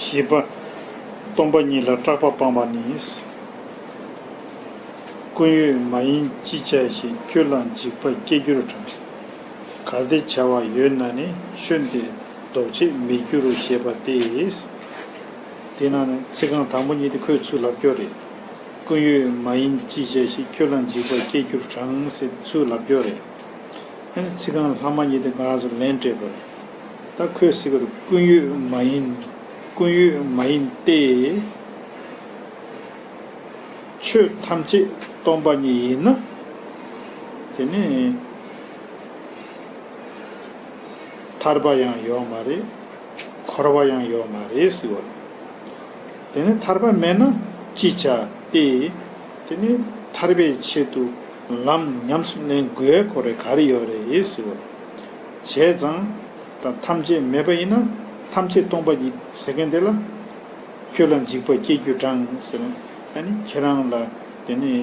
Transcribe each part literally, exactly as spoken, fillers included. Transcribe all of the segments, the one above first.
བཞི་པ། སྟོང་པ་ཉིད་ལ་སྐྲག་པ་སྤངས་པ་ནི། ཀུན་ཡོད་མ་ཡིན་ཅི་བྱ་ཞེས། ཁྱོད་ལ་འཇིགས་པ་སྐྱེ་གྱུར་གྲང་། གལ་ཏེ་བྱ་བ་ཡོད་ན་ནི། ཆོས་འདི་ལྡོག་བྱེད་མི་འགྱུར་རོ་ཞེས་པ་སྟེ། དེ་ནང་ནས་ཚིག་རྐང་དང་པོ་གཉིས་དེ་ཁོས་ཚུར་ལབ་སྐྱོར་རེད། ཀུན་ཡོད་མ་ཡིན་ཅི་བྱ་ཞེས། ཁྱོད་ལ་འཇིགས་པ་སྐྱེ་གྱུར་གྲང་ཟེར་ཚུར་ལབ་སྐྱོར་རེད། ཨ་ནི་ཚིག་རྐང་ལྷག་མ་གཉིས་དེ་ང་རང་ཚོ་ལན་སྤྲད་པ་རེད། ད་ཁོས་ཟེར་གྱི་རེད། ཀུན་ཡོད་མ་ཡིན། ཀུན་ཡོད་མ་ཡིན་ཏེ། ཆོས་ཐམས་ཅད་སྟོང་པ་ཉིད་ཡིན་ན། དེ་ནི་ཐར་པ་ཡང་ཡོད་མ་རེད། འཁོར་བ་ཡང་ཡོད་མ་རེད་ཟེར་བ་རེད། དེ་ནི་ཐར་པ་མེད་ན་ཅི་བྱ་སྟེ། དེ་ནི་ཐར་པའི་ཆེད་དུ་ལམ་ཉམས་སུ་ལེན་དགོས་ཁོ་རེ་ག་རེ་ཡོད་རེད་ཟེར་བ་རེད། བྱས་ཙང་ད་ཐམས་ཅད་མེད་པ་ཡིན་ན་ཐམས་ཅད་སྟོང་པ་ཉིད་ཟེར་མཁན་དེ་ལ། ཁྱོད་ལ་འཇིགས་པ་སྐྱེ་གྱུར་གྲང་ཟེར་ན། ཨ་ནི་ཁྱེད་རང་ལ་དེ་ནི་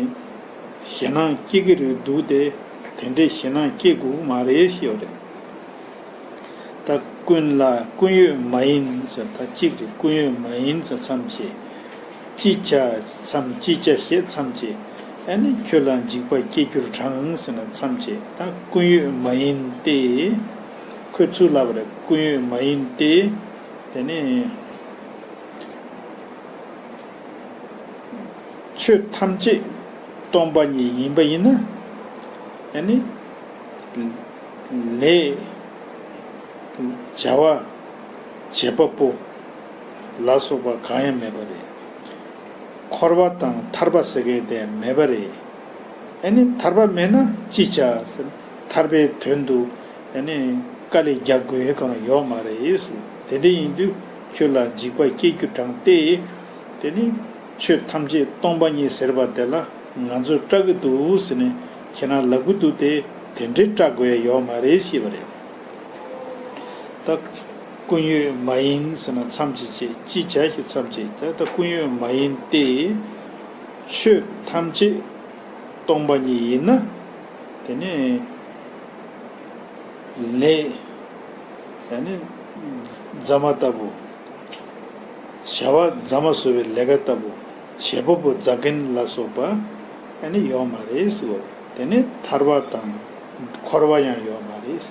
ཞེད་སྣང་སྐྱེ་གི་རེད་འདུག་སྟེ། དེ་འདྲའི་ཞེད་སྣང་སྐྱེ་དགོས་ཀྱི་མ་རེད་ཞེས་པ་རེད། ད་ཀུན་ལ་ཀུན་ཡོད་མ་ཡིན་ཟེར་ད་གཅིག་རེད། ཀུན་ཡོད་མ་ཡིན་ཟེར་མཚམས་བཅད། ཅི་བྱ་མཚམས་ཅི་བྱ་ཞེས་མཚམས་བཅད། ཨ་ནི་ཁྱོད་ལ་འཇིགས་པ་སྐྱེ་གྱུར་གྲང་ཟེར་ན་མཚམས་བཅད། ད་ཀུན་ཡོད་མ་ཡིན་ཏེ། ཁོས་ཚུར་ལབ་པ་རེད། ཀུན་ཡོད་མ་ཡིན་ཏེ། དེ་ནི། ཆོས་ཐམས་ཅད་སྟོང་པ་ཉིད་ཡིན་པ་ཡིན་ན། ཨ་ནི། ལས། བྱ་བ། བྱེད་པ་པོ། ལ་སོགས་པ་གང་ཡང་མེད་པ་རེད། འཁོར་བ་དང་ཐར་པ་ཟེར་མཁན་དེ་མེད་པ་རེད། ཨ་ནི་ཐར་པ་མེད་ན་ཅི་བྱ་ཟེར། ཐར་པའི་དོན་དུ་ཨ་ནི་དཀའ་ལས་རྒྱབ་དགོས་ཡས་གང་ཡོད་མ་རེད། དེ་འདྲ་ཡིན་དུས་ཁྱོད་ལ་འཇིགས་པ་སྐྱེ་རྒྱུ་དྲང་སྟེ། དེ་ནི་ཆོས་ཐམས་ཅད་སྟོང་པ་ཉིད་ཟེར་བ་དེ་ལ་ང་ཚོ་སྐྲག་གི་འདུག་ཟེར་ནས་ཁྱེད་རང་ལབ་གི་འདུག་སྟེ། དེ་འདྲའི་སྐྲག་དགོས་ཡས་ཡོད་མ་རེད་ཞེས་པ་རེད། ད་ཀུན་ཡོད་མ་ཡིན་ཟེར་ན་མཚམས་ཅིག་བཅད། ཅི་བྱ་ཞེས་མཚམས་བཅད། ད་ད་ཀུན་ཡོད་མ་ཡིན་ཏེ། ཆོས་ཐམས་ཅད་སྟོང་པ་ཉིད་ཡིན་ན། དེ་ནི་ལས། ཡང་ནི་རྫ་མ་ལྟ་བུ། བྱ་བ་རྫ་མ་བཟོ་བའི་ལས་ཀ་ལྟ་བུ། བྱེད་པ་པོ་རྫ་མཁན་ལ་སོགས་པ་ཨ་ནི་ཡོད་མ་རེད་ཟེར་བ་རེད། དེ་ནི་ཐར་པ་དང་འཁོར་བ་ཡང་ཡོད་མ་རེད།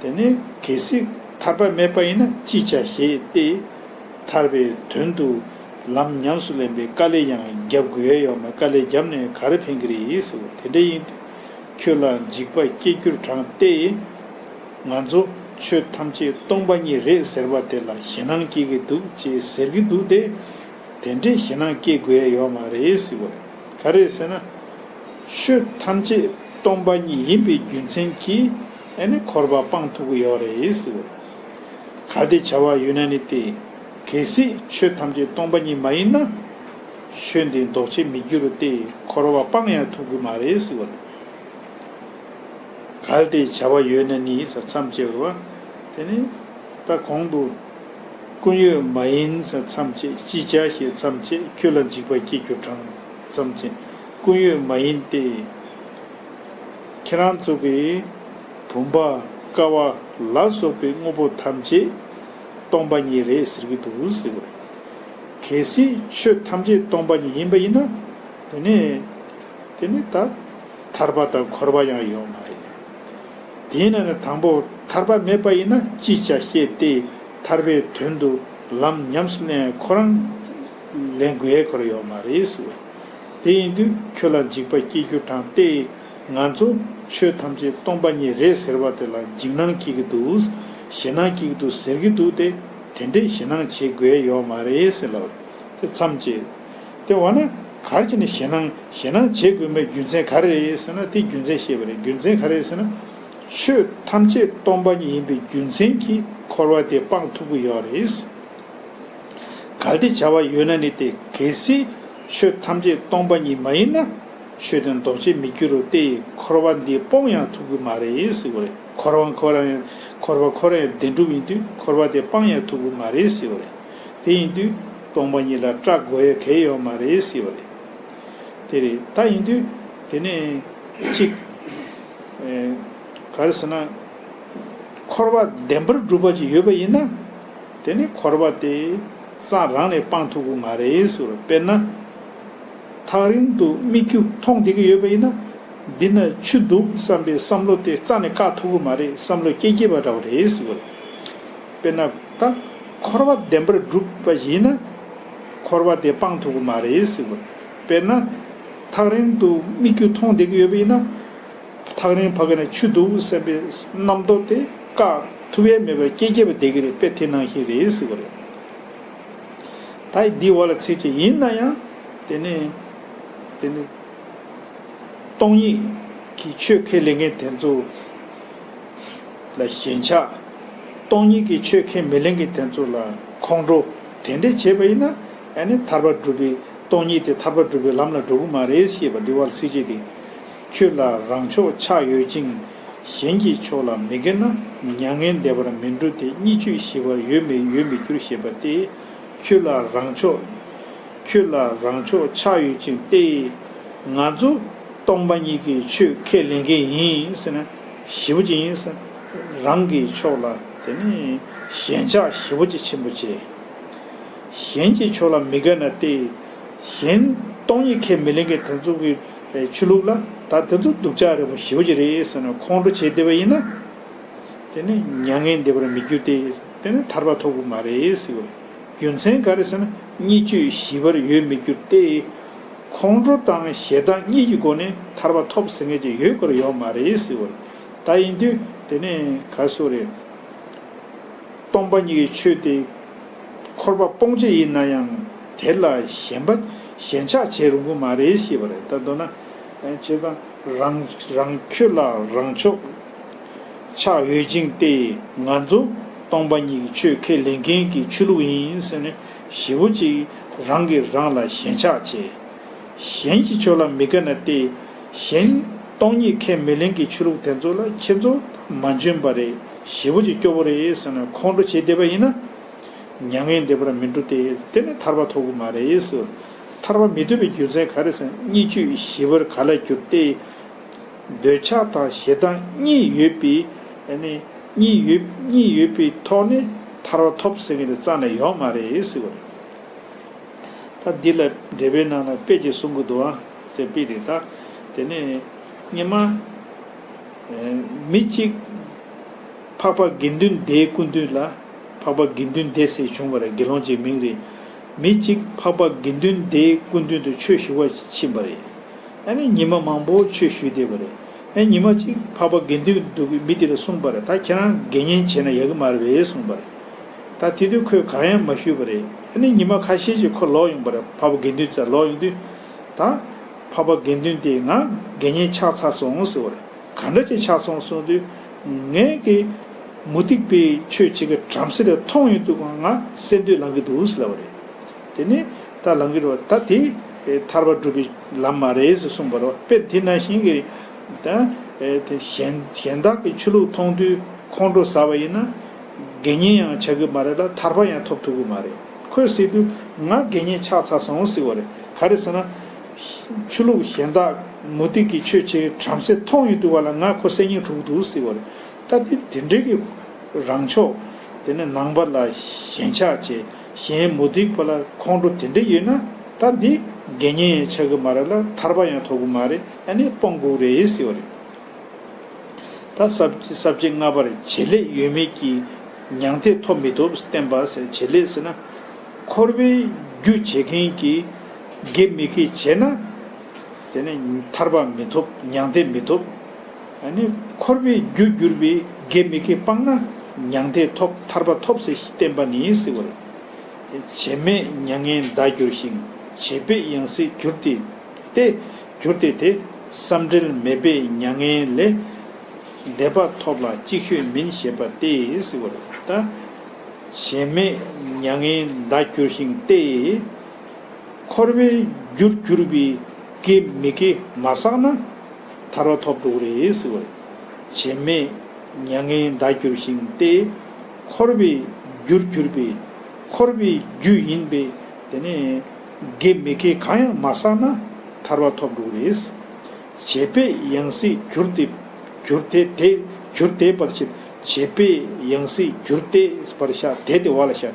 དེ་ནི་གལ་སྲིད་ཐར་པ་མེད་པ་ཡིན་ན་ཅི་བྱ་ཞེས་ཏེ། ཐར་པའི་དོན་དུ་ལམ་ཉམས་སུ་ལེན་པའི་དཀའ་ལས་ཡང་རྒྱབ་དགོས་ཡ་ཡོད་མ། དཀའ་ལས་བརྒྱབ་ནས་ག་རེ་ཕན་གི་རེད་ཟེར་བ། དེ་འདྲ་ཡིན་དུས་ཁྱོད་ལ་འཇིགས་པ་སྐྱེ་གྱུར་གྲང་སྟེ། ང་ཚོ་ཆོས་ཐམས་ཅད་སྟོང་པ་ཉིད་རེད་ཟེར་བ་དེ་ལ་ཞེད་སྣང་སྐྱེ་གི་འདུག་ཅེས་ཟེར་གི་འདུག་སྟེ། དེ་འདྲའི་ཞེད་སྣང་སྐྱེ་དགོས་ཡ་ཡོད་མ་རེད་ཟེར་བ་རེད། ག་རེ་ཟེར་ན། ཆོས་ཐམས་ཅད་སྟོང་པ་ཉིད་ཡིན་པའི་རྒྱུ་མཚན་གྱིས་ཨ་ནི་འཁོར་བ་སྤང་ཐུབ་ཀྱི་ཡོད་རེད་ཟེར་བ་རེད། གལ་ཏེ་བྱ་བ་ཡོད་ན་ནི་སྟེ། གལ་སྲིད་ཆོས་ཐམས་ཅད་སྟོང་པ་ཉིད་མ་ཡིན་ན། ཆོས་འདི་ལྡོག་བྱེད་མི་འགྱུར་རོ་སྟེ། འཁོར་བ་སྤང་ཡང་ཐུབ་ཀྱི་མ་རེད་ཟེར་བ་རེད། གལ་ཏེ་བྱ་བ་ཡོད་ན་ནི་ཟེར་མཚམས་བཅད་པ་རེད་བ། དེ་ནི་ད་གོང་དུ་ཀུན་ཡོད་མ་ཡིན་ཟེར་མཚམས་བཅད། ཅི་བྱ་ཞེས་མཚམས་བཅད། ཁྱོད་ལ་འཇིགས་པ་སྐྱེ་གྱུར་གྲང་མཚམས་བཅད། ཀུན་ཡོད་མ་ཡིན་ཏེ། ཁྱེད་རང་ཚོ་གིས་བུམ་པ་ཀ་བ་ལ་སོགས་པའི་དངོས་པོ་ཐམས་ཅད་སྟོང་པ་ཉིད་རེད་ཟེར་གྱི་འདུག་ཟེར་བ་རེད། གལ་སྲིད་ཆོས་ཐམས་ཅད་སྟོང་པ་ཉིད་ཡིན་པ་ཡིན་ན། དེ་ནས་དེ་ནི་ད་ཐར་པ་དང་འཁོར་བ་ཡང་ཡོད་མ་རེད། དེས་ན་ནི་དང་པོ་ཐར་པ་མེད་པ་ཡིན་ན་ཅི་བྱ་ཞེས་ཏེ། ཐར་པའི་དོན་དུ་ལམ་ཉམས་སུ་ལེན་ཁོ་རང་ལེན་དགོས་ཡས་ཁོ་རང་ཡོད་མ་རེད་ཟེར་བ། དེ་ཡིན་དུས་ཁྱོད་ལ་འཇིགས་པ་སྐྱེ་རྒྱུ་དྲང་སྟེ། ང་ཚོ་ཆོས་ཐམས་ཅད་སྟོང་པ་ཉིད་རེད་ཟེར་བ་དེ་ལ་འཇིགས་སྣང་སྐྱེ་གི་འདུག་ཞེད་སྣང་སྐྱེ་གི་འདུག་ཟེར་གི་འདུག་སྟེ། དེ་འདྲའི་ཞེད་སྣང་བྱེད་དགོས་ཡས་ཡོད་མ་རེད་ཟེར་ལབ་པ་རེད། དེ་མཚམས་བཅད། དེ་འོ་ན་ག་རེ་བྱས་ནས་ཞེད་སྣང་ཞེད་སྣང་བྱེད་དགོས་མེད་རྒྱུ་མཚན་ག་རེ་རེད་ཟེར་ན། དེ་རྒྱུ་མཚན་བཤད་པ་རེད། རྒྱུ་མཚན་ག་རེ་རེད་ཟེར་ན། ཆོས་ཐམས་ཅད་སྟོང་པ་ཉིད་ཡིན་པའི་རྒྱུ་མཚན་གྱིས་འཁོར་བ་དེ་སྤང་ཐུབ་ཀྱི་ཡོད་རེད། གལ་ཏེ་བྱ་བ་ཡོད་ན་ནི་སྟེ། གལ་སྲིད་ཆོས་ཐམས་ཅད་སྟོང་པ་ཉིད་མ་ཡིན་ན། ཆོས་དོན་ལྡོག་བྱེད་མི་འགྱུར་རོ་སྟེ། འཁོར་བ་འདི་སྤོང་ཡང་ཐུབ་ཀྱི་མ་རེད་ཟེར་བ་རེད། འཁོར་བ་ཁོ་རང་ཡང་འཁོར་བ་ཁོ་རང་ཡང་བདེན་གྲུབ་ཡིན་དུས་འཁོར་བ་དེ་སྤང་ཡང་ཐུབ་ཀྱི་མ་རེད་ཟེར་བ་རེད། དེ་ཡིན་དུས་སྟོང་པ་ཉིད་ལ་སྐྲག་དགོས་ཡ་གལ་ཡོད་མ་རེད་ཟེར་བ་རེད། དེ་རེད། ད་ཡིན་དུས་དེ་ནས་གཅིག་ཨེ། ག་རེ་ཟེར་ན། འཁོར་བ་བདེན་པར་གྲུབ་པ་ཅིག་ཡོད་པ་ཡིན་ན། དེ་ནི་འཁོར་བ་དེ་ རྩ་རང་ནས་སྤང་ཐུབ་ཀྱི་མ་རེད་ཟེར་བ། དཔེར་ན། ཐག་རིང་དུ་མིག་ཆུ་མཐོང་བསྡད་ཀྱི་ཡོད་པ་ཡིན་ན། འདི་ན་ཆུ་འདུག་བསམ་པའི་བསམ་བློ་དེ་རྩ་ནས་བཀག་ཐུབ་ཀྱི་མ་རེད། བསམ་བློ་སྐྱེ་སྐྱེ་བ་འདྲ་བ་རེད་ཟེར་བ། དཔེར་ན། ད་འཁོར་བ་བདེན་པར་གྲུབ་པ་ཡིན་ན། འཁོར་བ་དེ་སྤང་ཐུབ་ཀྱི་མ་རེད་ཟེར་བ། དཔེར་ན། ཐག་རིང་དུ་མིག་ཆུ་མཐོང་བསྡད་ཀྱི་ཡོད་པ་ཡིན་ན། ཐག་རིང་ཕ་གི་ན་ཆུ་འདུག་བསམ་པའི་རྣམ་རྟོག་དེ་བཀག་ཐུབ་ཡས་མེད་པར་སྐྱེ་སྐྱེ་བ་བསྡད་ཀྱི་རེད། དཔེ་དེ་ནང་བཞིན་རེད་ཟེར་བ་རེད། ད་འདི་བ་ལ་ཚིག་ཅིག་ཡིན་ན་ཡང་། དེ་ནི། དེ་ནི། སྟོང་ཉིད་ཀྱི་ཆོས་ཁས་ལེན་མཁན་དེ་ཚོ་ལ་ཞེན་ཆགས། སྟོང་ཉིད་ཀྱི་ཆོས་ཁས་མི་ལེན་མཁན་དེ་ཚོ་ལ་ཁོང་ཁྲོ། དེ་འདྲས་བྱས་པ་ཡིན་ན། ཨ་ནི་ཐར་པ་སྒྲུབ་པའི། སྟོང་ཉིད་དེ་ཐར་པ་སྒྲུབ་པའི་ལམ་ལ་འགྲོ་གི་མ་རེད་ཞེས་པ་འདི་བ་ལ་ཚིག་ཅིག་དེ། ཁྱོད་ལ་རང་ཕྱོགས་ཆགས་ཡོད་ཅིང་། གཞན་གྱི་ཕྱོགས་ལ་མི་དགའ་ན། མྱ་ངན་འདས་པར་མི་འགྲོ་སྟེ། གཉིས་སྤྱོད་ཞི་བར་ཡོད་མི་ཡོད་མི་འགྱུར་ཞེས་པ་སྟེ། ཁྱོད་ལ་རང་ཕྱོགས། ཁྱོད་ལ་རང་ཕྱོགས་ཆགས་ཡོད་ཅིང་སྟེ། ང་ཚོ་སྟོང་པ་ཉིད་ཀྱི་ཆོས་ཁས་ལེན་མཁན་ཡིན་ཟེར་ན། ཞེ་པོ་ཅིག་ཡིན་ཟེར། རང་གི་ཕྱོགས་ལ་དེ་ནི་ཞེན་ཆགས་ཞེ་པོ་ཅིག་ཆེན་པོ་བྱས། གཞན་གྱི་ཕྱོགས་ལ་མི་དགའ་ན་སྟེ། གཞན་སྟོང་ཉིད་ཁས་མི་ལེན་མཁན་དེ་ཚོ་གི་ཆོས་ལུགས་ལ། ད་དེ་ཚོ་སྡུག་ཅག་རེད་པོ་ཞེ་པོ་ཅིག་རེད་ཟེར་ན། ཁོང་ཁྲོ་བྱས་བསྡད་པ་ཡིན་ན། དེ་ནི་མྱ་ངན་འདས་པར་མི་འགྱུར་ཏེ། དེ་ནི་ཐར་པ་ཐོབ་ཀྱི་མ་རེད་ཟེར་བ། རྒྱུ་མཚན་ག་རེ་ཟེར་ན། གཉིས་སྤྱོད་ཞི་བར་ཡོད་མི་འགྱུར་ཏེ། ཁོང་ཁྲོ་དང་ཞེ་སྡང་གཉིས་ཀྱི་སྒོ་ནས་ཐར་པ་ཐོབ་ཟེར་མཁན་ཅིག་ཡོད་དགོས་ཡོད་མ་རེད་ཟེར་བ། ད་ཡིན་དུས་དེ་ནི་ག་སོ་རེད། སྟོང་པ་ཉིད་ཀྱི་ཆོས་དེ་འཁོར་བ་སྤོང་བྱེད་ཡིན་ན་ཡང་། དེ་ལ་ཞེན་པ། ཞེན་ཆགས་བྱེད་རུང་གི་མ་རེད་ཞེས་པ་རེད། ད་མདོར་ན། བྱས་ཙང་རང་རང་ཁྱོད་ལ་རང་ཕྱོགས་ཆགས་ཡོད་ཅིང་སྟེ། ང་ཚོ་སྟོང་པ་ཉིད་ཀྱི་ཆོས་ཁས་ལེན་མཁན་གྱི་ཆོས་ལུགས་ཡིན་ཟེར་ནས་ཞེ་པོ་ཅིག་རང་གིས་རང་ལ་ཞེན་ཆགས་བྱེད། གཞན་གྱི་ཕྱོགས་ལ་མི་དགའ་ན་སྟེ། གཞན་སྟོང་ཉིད་ཁས་མི་ལེན་གྱི་ཆོས་ལུགས་དེ་ཚོ་ལ་ཁྱེད་ཚོ་མ་འཇོན་པ་རེད། ཞེ་པོ་ཅིག་སྐྱོ་པོ་རེད་ཟེར་ནས་ཁོང་ཁྲོ་བྱེད་བསྡད་པ་ཡིན་ན། མྱ་ངན་འདས་པར་མི་འགྲོ་སྟེ། དེ་ནི་ཐར་པ་ཐོབ་ཀྱི་མ་རེད་ཟེར། ཐར་པ་མི་ཐོབ་པའི་རྒྱུ་མཚན་ག་རེ་ཟེར་ན། གཉིས་སྤྱོད་ཞི་བར་ག་ལ་འགྱུར་ཏེ། འདོད་ཆགས་དང་ཞེ་སྡང་གཉིས་ཡོད་པའི། ཨ་ནི་གཉིས་ཡོད་གཉིས་ཡོད་པའི་ཐོག་ནས་ཐར་པ་ཐོབ་ཟེར་མཁན་དེ་རྩ་ནས་ཡོད་མ་རེད་ཟེར་བ་རེད། ད་འདི་ལ་འགྲེལ་པའི་ནང་ལ་དཔེ་ཅིག་གསུང་གི་འདུག་ཨ། དེ་དཔེ་རེད་ད། དེ་ནས་སྔོན་མ། ཨེ། མི་གཅིག་འཕགས་པ་དགེ་འདུན་སྡེའི་སྐུ་མདུན་ལ། འཕགས་པ་དགེ་འདུན་སྡེ་ཟེར་བྱུང་བ་རེད། དགེ་སློང་གཅིག་མིང་རེད། མི་གཅིག་འཕགས་པ་དགེ་འདུན་སྡེའི་སྐུ་མདུན་དུ་ཆོས་ཞུ་བར་ཕྱིན་པ་རེད། ཨ་ནི་ཉི་མ་མང་པོ་ཆོས་ཞུས་བསྡད་པ་རེད། ཨ། ཉི་མ་གཅིག་འཕགས་པ་དགེ་འདུན་འདུག་གི་མི་དེ་ལ་གསུངས་པ་རེད། ད་ཁྱེད་རང་དགེ་བསྙེན་བྱས་ན་ཡག་གི་མ་རེད་པས་གསུངས་པ་རེད། ད་དེ་དུས་ཁོས་གང་ཡང་མ་ཞུས་པ་རེད། ཨ་ནི་ཉི་མ་ཁ་ཤས་ཤིག་ཁོ་ལོག་ཡོང་པ་རེད། འཕགས་པ་དགེ་འདུན་རྩ་ལོག་ཡོང་དུས། ད་འཕགས་པ་དགེ་འདུན་དེས་ང་དགེ་བསྙེན་ཆགས་ཚར་སོང་ཟེར་བ་རེད། ག་འདྲ་ཅིག་ཆགས་སོང་གསུངས་དུས། ངས་ཀྱི་མུ་སྟེགས་པའི་ཆོས་བྱེད་ཀྱི་བྲམ་ཟེ་དེ་མཐོང་ཡོང་དུས་ང་གསད་འདོད་ལངས་ཀྱི་འདུག་ཟེར་ལབ་པ་རེད། དེ་ནས་ད་ལངས་ཀྱི་རེད་པ། ད་དེ་ཐར་པ་སྒྲུབ་པའི་ལམ་མ་རེད་ཟེར་གསུངས་པ་རེད་པ། དཔེ་དེ་ནང་བཞིན་གྱི། ད་དེ་གཞན་གཞན་དག་གི་ཆོས་ལུགས་མཐོང་དུས་ཁོང་ཁྲོ་ཟ་བ་ཡིན་ན། དགེ་བསྙེན་ཡང་ཆགས་ཀྱི་མ་རེད་ལ། ཐར་པ་ཡང་ཐོབ་ཐུབ་ཀྱི་མ་རེད། ཁོས་ཟེར་དུས་ང་དགེ་བསྙེན་ཆགས་ཚར་སོང་ཟེར་བ་རེད། ག་རེ་ཟེར་ན། ཆོས་ལུགས་གཞན་དག་མུ་སྟེགས་ཀྱི་ཆོས་བྱེད་བྲམ་ཟེ་མཐོང་ཡོང་དུས་བ་ལ་ང་ཁོ་གསད་སྙིང་བྲོ་གི་འདུག་ཟེར་བ་རེད། ད་དེ་དེ་འདྲའི་གི་རང་ཕྱོགས། དེ་ནས་ནང་པ་ལ་ཞེན་ཆགས་བྱེད། གཞན་མུ་སྟེགས་པ་ལ་ཁོང་ཁྲོ་དེ་འདྲ་ཡོད་ན། ད་འདི་དགེ་བསྙེན་ཡང་ཆགས་ཀྱི་མ་རེད་ལ། ཐར་པ་ཡང་ཐོབ་ཀྱི་མ་རེད། ཨ་ནི་སྤོང་དགོས་རེད་ཟེར་བ་རེད། ད་ས་ས་བཅད་ལྔ་པར་བྱེད་ལས་ཡོད་མེད་ཀྱི་མྱང་འདས་ཐོབ་མི་ཐོབ་བསྟན་པ་ཟེར། བྱེད་ལས་ཟེར་ན། འཁོར་བའི་རྒྱུ་བྱེད་མཁན་གྱི་དགེ་མི་དགེ་བྱས་ན། དེ་ནས་ཐར་པ་མི་ཐོབ། མྱང་འདས་མི་ཐོབ། ཨ་ནི་འཁོར་བའི་རྒྱུར་གྱུར་པའི་དགེ་མི་དགེ་སྤངས་ན་མྱང་འདས་ཐོབ། ཐར་པ་ཐོབ་ཟེར་བསྟན་པ་ནི་ཟེར་བ་རེད། བྱེད་མེད་མྱ་ངན་འདའ་འགྱུར་ཞིང་། བྱེད་པས་ཡང་སྲིད་གྱུར་ཏེ་སྟེ། གྱུར་ཏེ་སྟེ། བསམ་འབྲེལ་མེད་པའི་མྱ་ངན་ལས། འདས་པ་ཐོབ་ལ་ཅིག་ཤོས་མིན་ཞེས་པ་སྟེ་ཟེར་བ་རེད། ད་བྱེད་མེད་མྱ་ངན་འདའ་འགྱུར་ཞིང་སྟེ། འཁོར་བའི་རྒྱུར་གྱུར་པའི་དགེ་མི་དགེ་མ་བསགས་ན་ཐར་པ་ཐོབ་འགྲོ་གི་རེད་ཟེར་བ་རེད། བྱེད་མེད་མྱ་ངན་འདའ་འགྱུར་ཞིང་སྟེ། འཁོར་བའི་རྒྱུར་གྱུར་པའི། འཁོར་བའི་རྒྱུ་ཡིན་པའི་དེ་ནས་དགེ་མི་དགེ་གང་ཡང་མ་བསགས་ན་ཐར་པ་ཐོབ་འགྲོ་གི་རེད། བྱེད་པས་ཡང་སྲིད་གྱུར་ཏེ། གྱུར་ཏེ་དེ། གྱུར་ཏེ་བར་བྱེད། བྱེད་པས་ཡང་སྲིད་གྱུར་ཏེ་བར་བཞག། དེ་དེ་བ་ལ་བཞག།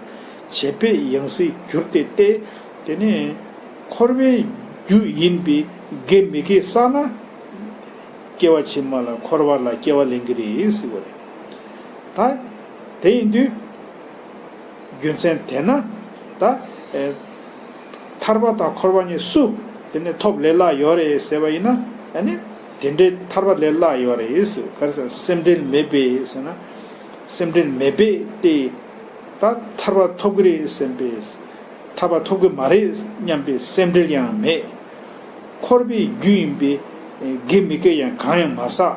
བྱེད་པའི་ཡང་སྲིད་གྱུར་ཏེ་སྟེ། དེ་ནས་འཁོར་བའི་རྒྱུ་ཡིན་པའི་དགེ་མི་དགེ་བསགས་ན། སྐྱེ་བ་ཕྱི་མ་ལ་འཁོར་བ་ལ་སྐྱེ་བ་ལེན་གྱི་རེད་ཟེར་བ་རེད། ད་དེ་ཡིན་དུས། རྒྱུ་མཚན་དེས་ན། ད་ཨེ་ཐར་པ་དང་འཁོར་བ་གཉིས་སུ་དེ་ནས་ཐོབ་ལས་སླ་ཡོད་རེད་ཟེར་བ་ཡིན་ན། ཨ་ནི་དེ་འདྲའི་ཐར་པ་ལས་སླ་ཡོད་རེད་ཟེར། ག་རེ་ཟེར། སེམས་འབྲེལ་མེད་པས་ཟེར་ན། སེམས་འབྲེལ་མེད་པས་ཏེ། ད་ཐར་པ་ཐོབ་ཀྱི་རེད་བསམ་པས། ཐར་པ་ཐོབ་ཀྱི་མ་རེད་སྙམ་པའི་སེམས་འབྲེལ་ཡང་མེད། འཁོར་བའི་རྒྱུ་ཡིན་པའི་དགེ་མི་དགེ་ཡང་གང་ཡང་མ་བསགས།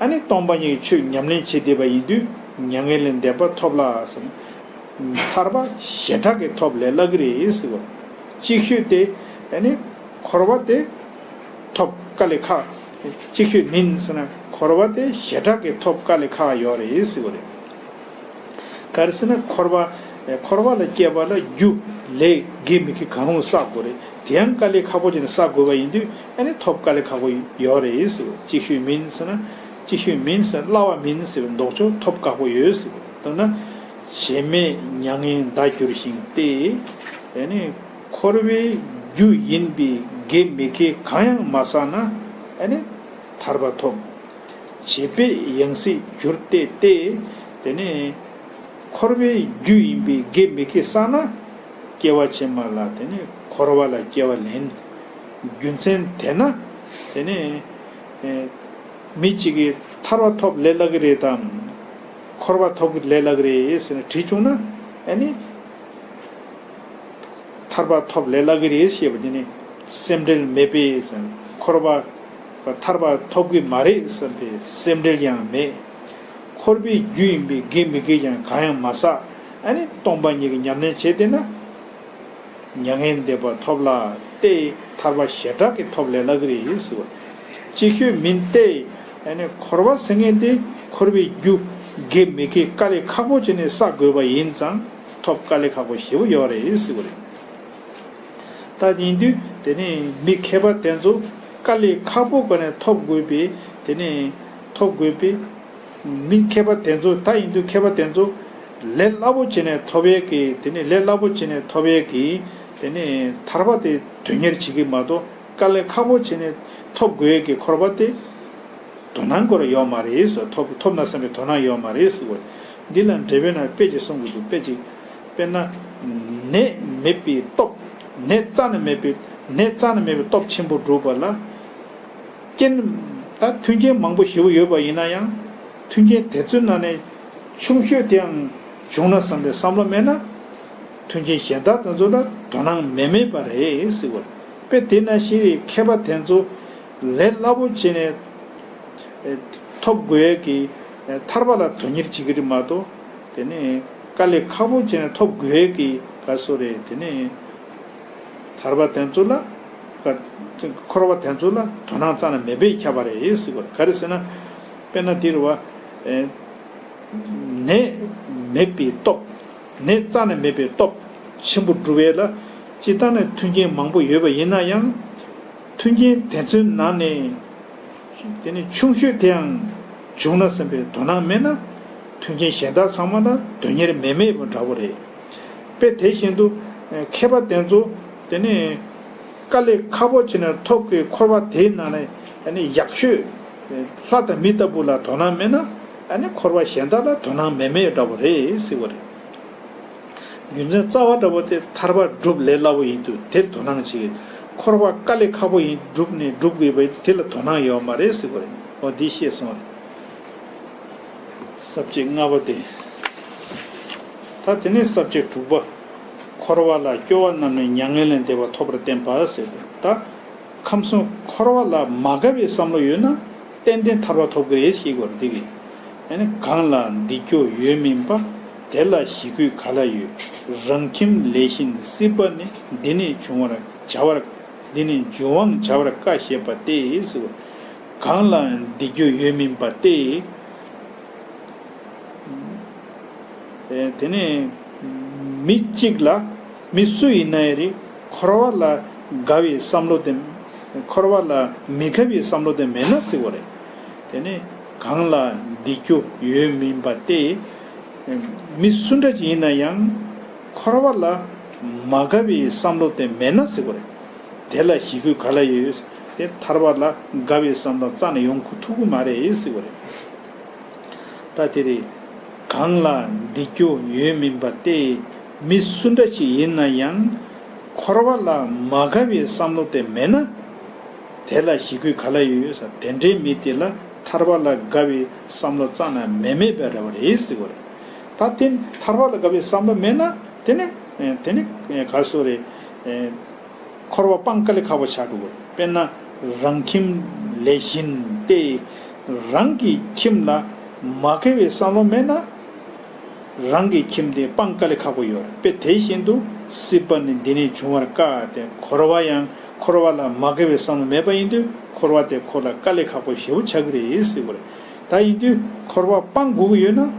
ཨ་ནི་སྟོང་པ་ཉིད་ཀྱི་ཆོས་ཉམས་ལེན་བྱེད་བསྡད་པ་ཡིན་དུས། མྱ་ངན་ལས་འདས་པ་ཐོབ་སླ་ཟེར་ན། ཐར་པ་ཞེ་དྲག་གི་ཐོབ་ལས་སླ་གི་རེད་ཟེར་བ། ཅིག་ཤོས་དེ། ཨ་ནི་འཁོར་བ་དེ་ཐོབ་དཀའ་ལས་ཁག་ཅིག་ཤོས་མིན་ཟེར་ན། འཁོར་བ་དེ་ཞེ་དྲག་གི་ཐོབ་དཀའ་ལས་ཁག་ཡོད་རེད་ཟེར་བ་རེད། ག་རེ་ཟེར་ན། འཁོར་བ། འཁོར་བ་ལ་སྐྱེས་པ་ལ་རྒྱུ་ལས་དགེ་མི་དགེ་གང་རུང་བསགས་དགོས་རེད། དེ་ཡང་དཀའ་ལས་ཁག་པོ་བྱས་ནས་བསགས་དགོས་པ་ཡིན་དུས། ཨ་ནི་ཐོབ་དཀའ་ལས་ཁག་པོ་ཡོད་རེད་ཟེར། ཅིག་ཤོས་མིན་ཟེར་ན། ཅིག་ཤོས་མིན་ཟེར། སླ་བ་མིན་ཟེར་བའི་ལྡོག་ཕྱོགས། ཐོབ་དཀའ་པོ་ཡོད་ཟེར། མདོར་ན་བྱེད་མེད་མྱ་ངན་འདའ་འགྱུར་ཞིང་སྟེ། ཨ་ནི་འཁོར་བའི་རྒྱུ་ཡིན་པའི་དགེ་མི་དགེ་གང་ཡང་མ་བསགས་ན། ཨ་ནི་ཐར་པ་ཐོབ། བྱེད་པའི་ཡང་སྲིད་གྱུར་ཏེ་སྟེ། དེ་ནས་འཁོར་བའི་རྒྱུ་ཡིན་པའི་དགེ་མི་དགེ་བསགས་ན། སྐྱེ་བ་ཕྱི་མ་ལ་དེ་ནས་འཁོར་བ་ལ་སྐྱེ་བ་ལེན། རྒྱུ་མཚན་དེས་ན། དེ་ནས་ཨེ་མི་གཅིག་གིས་ཐར་པ་ཐོབ་ལས་སླ་གི་རེད་དམ། འཁོར་བ་ཐོབ་ལས་སླ་གི་རེད་ཟེར་ནས་དྲིས་བྱུང་ན། ཨ་ནི། ཐར་པ་ཐོབ་ལས་སླ་གི་རེད་ཞེས་པ་འདི་ནི། སེམས་འབྲེལ་མེད་པས་ཟེར། འཁོར་བ་ཐར་པ་ཐོབ་ཀྱི་མ་རེད་བསམ་པའི་སེམས་འབྲེལ་ཡང་མེད། འཁོར་བའི་རྒྱུ་ཡིན་པའི་དགེ་མི་དགེ་ཡང་གང་ཡང་མ་བསགས། ཨ་ནི་སྟོང་པ་ཉིད་ཀྱི་ཉམས་ལེན་བྱས་བསྡད་ན། མྱ་ངན་འདས་པ་ཐོབ་ལ་སྟེ། ཐར་པ་ཞེ་དྲག་གི་ཐོབ་ལས་སླ་གི་རེད་ཟེར་བ། ཅིག་ཤོས་མིན་ཏེ། ཨ་ནི་འཁོར་བ་ཟེར་མཁན་དེ་འཁོར་བའི་རྒྱུ་དགེ་མི་དགེ་དཀའ་ལས་ཁག་པོ་བྱས་ནས་བསགས་དགོས་པ་ཡིན་ཙང་། ཐོབ་དཀའ་ལས་ཁག་པོ་ཞེ་པོ་ཡོད་རེད་ཟེར་བ་རེད། ད་ཡིན་དུས་དེ་ནས་མི་མཁས་པ་དེ་ཚོ་དཀའ་ལས་ཁག་པོ་སྒོ་ནས་ཐོབ་དགོས་པའི། དེ་ནས་ཐོབ་དགོས་པའི། མི་མཁས་པ་དེ་ཚོ། ད་ཡིན་དུས་མཁས་པ་དེ་ཚོ་ལས་སླ་པོ་བྱས་ནས་ཐོབ་ཡས་ཀྱི། དེ་ནས་ལས་སླ་པོ་བྱས་ནས་ཐོབ་ཡས་ཀྱི། དེ་ནས་ཐར་པ་དེ་དོན་གཉེར་བྱེད་ཀྱི་མ་གཏོགས། དཀའ་ལས་ཁག་པོ་བྱས་ནས་ཐོབ་དགོས་ཡས་ཀྱི་འཁོར་བ་དེ། དོ་སྣང་སྐོར་ཡོད་མ་རེད་ཟེར། ཐོབ་ཐོབ་ན་བསམ་པའི་དོ་སྣང་ཡོད་མ་རེད་ཟེར་བ། འདི་ལ་འགྲེལ་པའི་ནང་དཔེ་ཅིག་གསུང་གི་འདུག། དཔེ་ཅིག། དཔེར་ན། ནད་མེད་པའི་སྟོབས། ནད་རྩ་ནས་མེད་པའི། ནད་རྩ་ནས་མེད་པའི་སྟོབས་ཆེན་པོ་སྒྲུབ་པ་ལ། རྐྱེན། ད་མཐུན་རྐྱེན་མང་པོ་ཞེ་པོ་ཡོད་པ་ཡིན་ན་ཡང་། མཐུན་རྐྱེན་དེ་ཚོའི་ནང་ནས་ཆུང་ཤོས་དེའང་བྱུང་ན་བསམ་པའི་བསམ་བློ་མེད་ན། མཐུན་རྐྱེན་གཞན་དག་དེ་ཚོ་ལ་དོ་སྣང་མི་མེད་པ་རེད་ཟེར་བ། དཔེ་དེ་ནང་བཞིན་རེད། མཁས་པ་དེ་ཚོ་ལས་སླ་པོ་བྱས་ནས། ཨེ། ཐོབ་དགོས་ཡས་ཀྱི། ཨེ། ཐར་པ་ལ་དོན་གཉེར་བྱེད་ཀྱི་རེད་མ་གཏོགས། དེ་ནས་དཀའ་ལས་ཁག་པོ་བྱས་ནས་ཐོབ་དགོས་ཡས་ཀྱི་ག་སོ་རེད། དེ་ནས་ཐར་པ་དེ་ཚོ་ལ། ག་འཁོར་བ་དེ་ཚོ་ལ་དོ་སྣང་རྩ་ནས་མེད་པས་ཁྱབ་པ་རེད་ཟེར་བ། ག་རེ་ཟེར་ན། དཔེར་ན་འདི་རེད་བ། ཨེ། ནད་མེད་པའི་སྟོབས། ནད་རྩ་ནས་མེད་པའི་སྟོབས་ཆེན་པོ་སྒྲུབ་ཡས་ལ། སྤྱིར་བཏང་ནས་མཐུན་རྐྱེན་མང་པོ་ཡོད་པ་ཡིན་ན་ཡང་། མཐུན་རྐྱེན་དེ་ཚོའི་ནང་ནས། དེ་ནི་ཆུང་ཤོས་དེའང་བྱུང་ན་བསམ་པའི་དོ་སྣང་མེད་ན། མཐུན་རྐྱེན་གཞན་དག་ཚང་མ་ལ་དོན་གཉེར་མི་མེད་པ་འདྲ་བོ་རེད། དཔེ་དེ་བཞིན་དུ། མཁས་པ་དེ་ཚོ་དེ་ནི་དཀའ་ལས་ཁག་པོ་བྱས་ནས་ཐོབ་ཀྱི་འཁོར་བ་དེའི་ནང་ནས། ཨ་ནི་ཡག་ཤོས་ལྷ་དང་མི་ལྟ་བུ་ལ་དོ་སྣང་མེད་ན། ཨ་ནི་འཁོར་བ་གཞན་དག་ལ་དོ་སྣང་མེད་མེད་འདྲ་བོ་རེད་ཟེར་བ་རེད། རྒྱུ་མཚན་རྩ་བ་འདྲ་བོ་དེ་ཐར་པ་སྒྲུབ་ལས་སླ་བོ་ཡིན་དུས་དེར་དོ་སྣང་བྱེད། འཁོར་བ་དཀའ་ལས་ཁག་པོ་ཡིན། སྒྲུབ་ནས་སྒྲུབ་དགོས་པ་དེ་ལ་དོ་སྣང་ཡོད་མ་རེད་ཟེར་བ་རེད། འོ་འདི་ཤེས་སོང་། ས་བཅད་ལྔ་པ་དེ། ད་དེ་ནས་ས་བཅད་དྲུག་པ། འཁོར་བ་ལ་སྐྱོ་བ་རྣམས་ནི་མྱ་ངན་ལས་འདས་པ་ཐོབ་པར་བསྟན་པ་ཟེར་ཏེ། ད་ཁམས་གསུམ་འཁོར་བ་ལ་མ་དགའ་བའི་བསམ་བློ་ཡོད་ན། ཏན་ཏན་ཐར་པ་ཐོབ་ཀྱི་རེད་ཞེས་གོ་རེ་འདི་གི། ཨ་ནི་གང་ལ་འདི་སྐྱོ་ཡོད་མིན་པ། དེ་ལ་ཞི་རྒོད་ག་ལ་ཡོད། རང་ཁྱིམ་ལས་གཞན་སྲིད་པ་ནི། འདི་ནི་འབྱུང་བར་བྱ་བར། འདི་ནི་འབྱུང་བའང་བྱ་བར་དཀའ་ཞེས་པ་སྟེ་ཟེར། གང་ལ་འདི་སྐྱོ་ཡོད་མིན་པ་སྟེ། ཨེ། དེ་ནས་མི་གཅིག་ལ། མི་སུ་ཡིན་ན་ཡང་རེད། འཁོར་བ་ལ་དགའ་བའི་བསམ་བློ་དེ། འཁོར་བ་ལ་མི་དགའ་བའི་བསམ་བློ་དེ་མེད་ན་ཟེར་བ་རེད། དེ་ནས་གང་ལ་འདི་སྐྱོ་ཡོད་མིན་པ་སྟེ། མི་སུ་འདྲ་ཅིག་ཡིན་ན་ཡང་། འཁོར་བ་ལ་མ་དགའ་བའི་བསམ་བློ་དེ་མེད་ན་ཟེར་གོ་རེད། དེ་ལ་ཞི་རྒོལ་ག་ལ་ཡོད། དེ་ཐར་པ་ལ་དགའ་བའི་བསམ་བློ་རྩ་ནས་ཡོང་ཐུབ་ཀྱི་མ་རེད་ཟེར་གོ་རེད། ད་དེ་རེད། གང་ལ་འདི་རྒྱུ་ཡོད་མིན་པ་སྟེ། མི་སུ་འདྲ་ཞིག་ཡིན་ན་ཡང་། འཁོར་བ་ལ་མ་དགའ་བའི་བསམ་བློ་དེ་མེད་ན། དེ་ལ་ཞི་རྒོལ་ག་ལ་ཡོད་ཟེར། དེ་འདྲའི་མི་དེ་ལ་ཐར་པ་ལ་དགའ་བའི་བསམ་བློ་རྩ་ནས་མེད་མེད་པ་རེད་པ་རེད་ཟེར་གོ་རེད། ད་དེ་ཐར་པ་ལ་དགའ་བའི་བསམ་བློ་མེད་ན་དེ་ནི་དེ་ནི་ག་སོ་རེད། འཁོར་བ་སྤང་དཀའ་ལས་ཁག་པོ་ཆགས་འགྲོ་གི་རེད། དཔེར་ན། རང་ཁྱིམ་ལས་གཞན་ཏེ། རང་གི་ཁྱིམ་ལ་མ་དགའ་བའི་བསམ་བློ་མེད་ན། རང་གི་ཁྱིམ་དེ་སྤང་དཀའ་ལས་ཁག་པོ་ཡོད་རེད། དཔེ་དེ་བཞིན་དུ་སྲིད་པ་ནི་འདི་ནས་འབྱུང་བར་དཀའ་སྟེ། འཁོར་བ་ཡང་འཁོར་བ་ལ་མ་དགའ་བའི་བསམ་བློ་མེད་པ་ཡིན་དུས། འཁོར་བ་དེ་ཁོ་ལ་དཀའ་ལས་ཁག་པོ་ཞེ་པོ་ཆགས་ཀྱི་རེད་ཟེར་བ་རེད། ད་ཡིན་དུས་འཁོར་བ་སྤང་དགོས་ཀྱི་ཡོད་ན།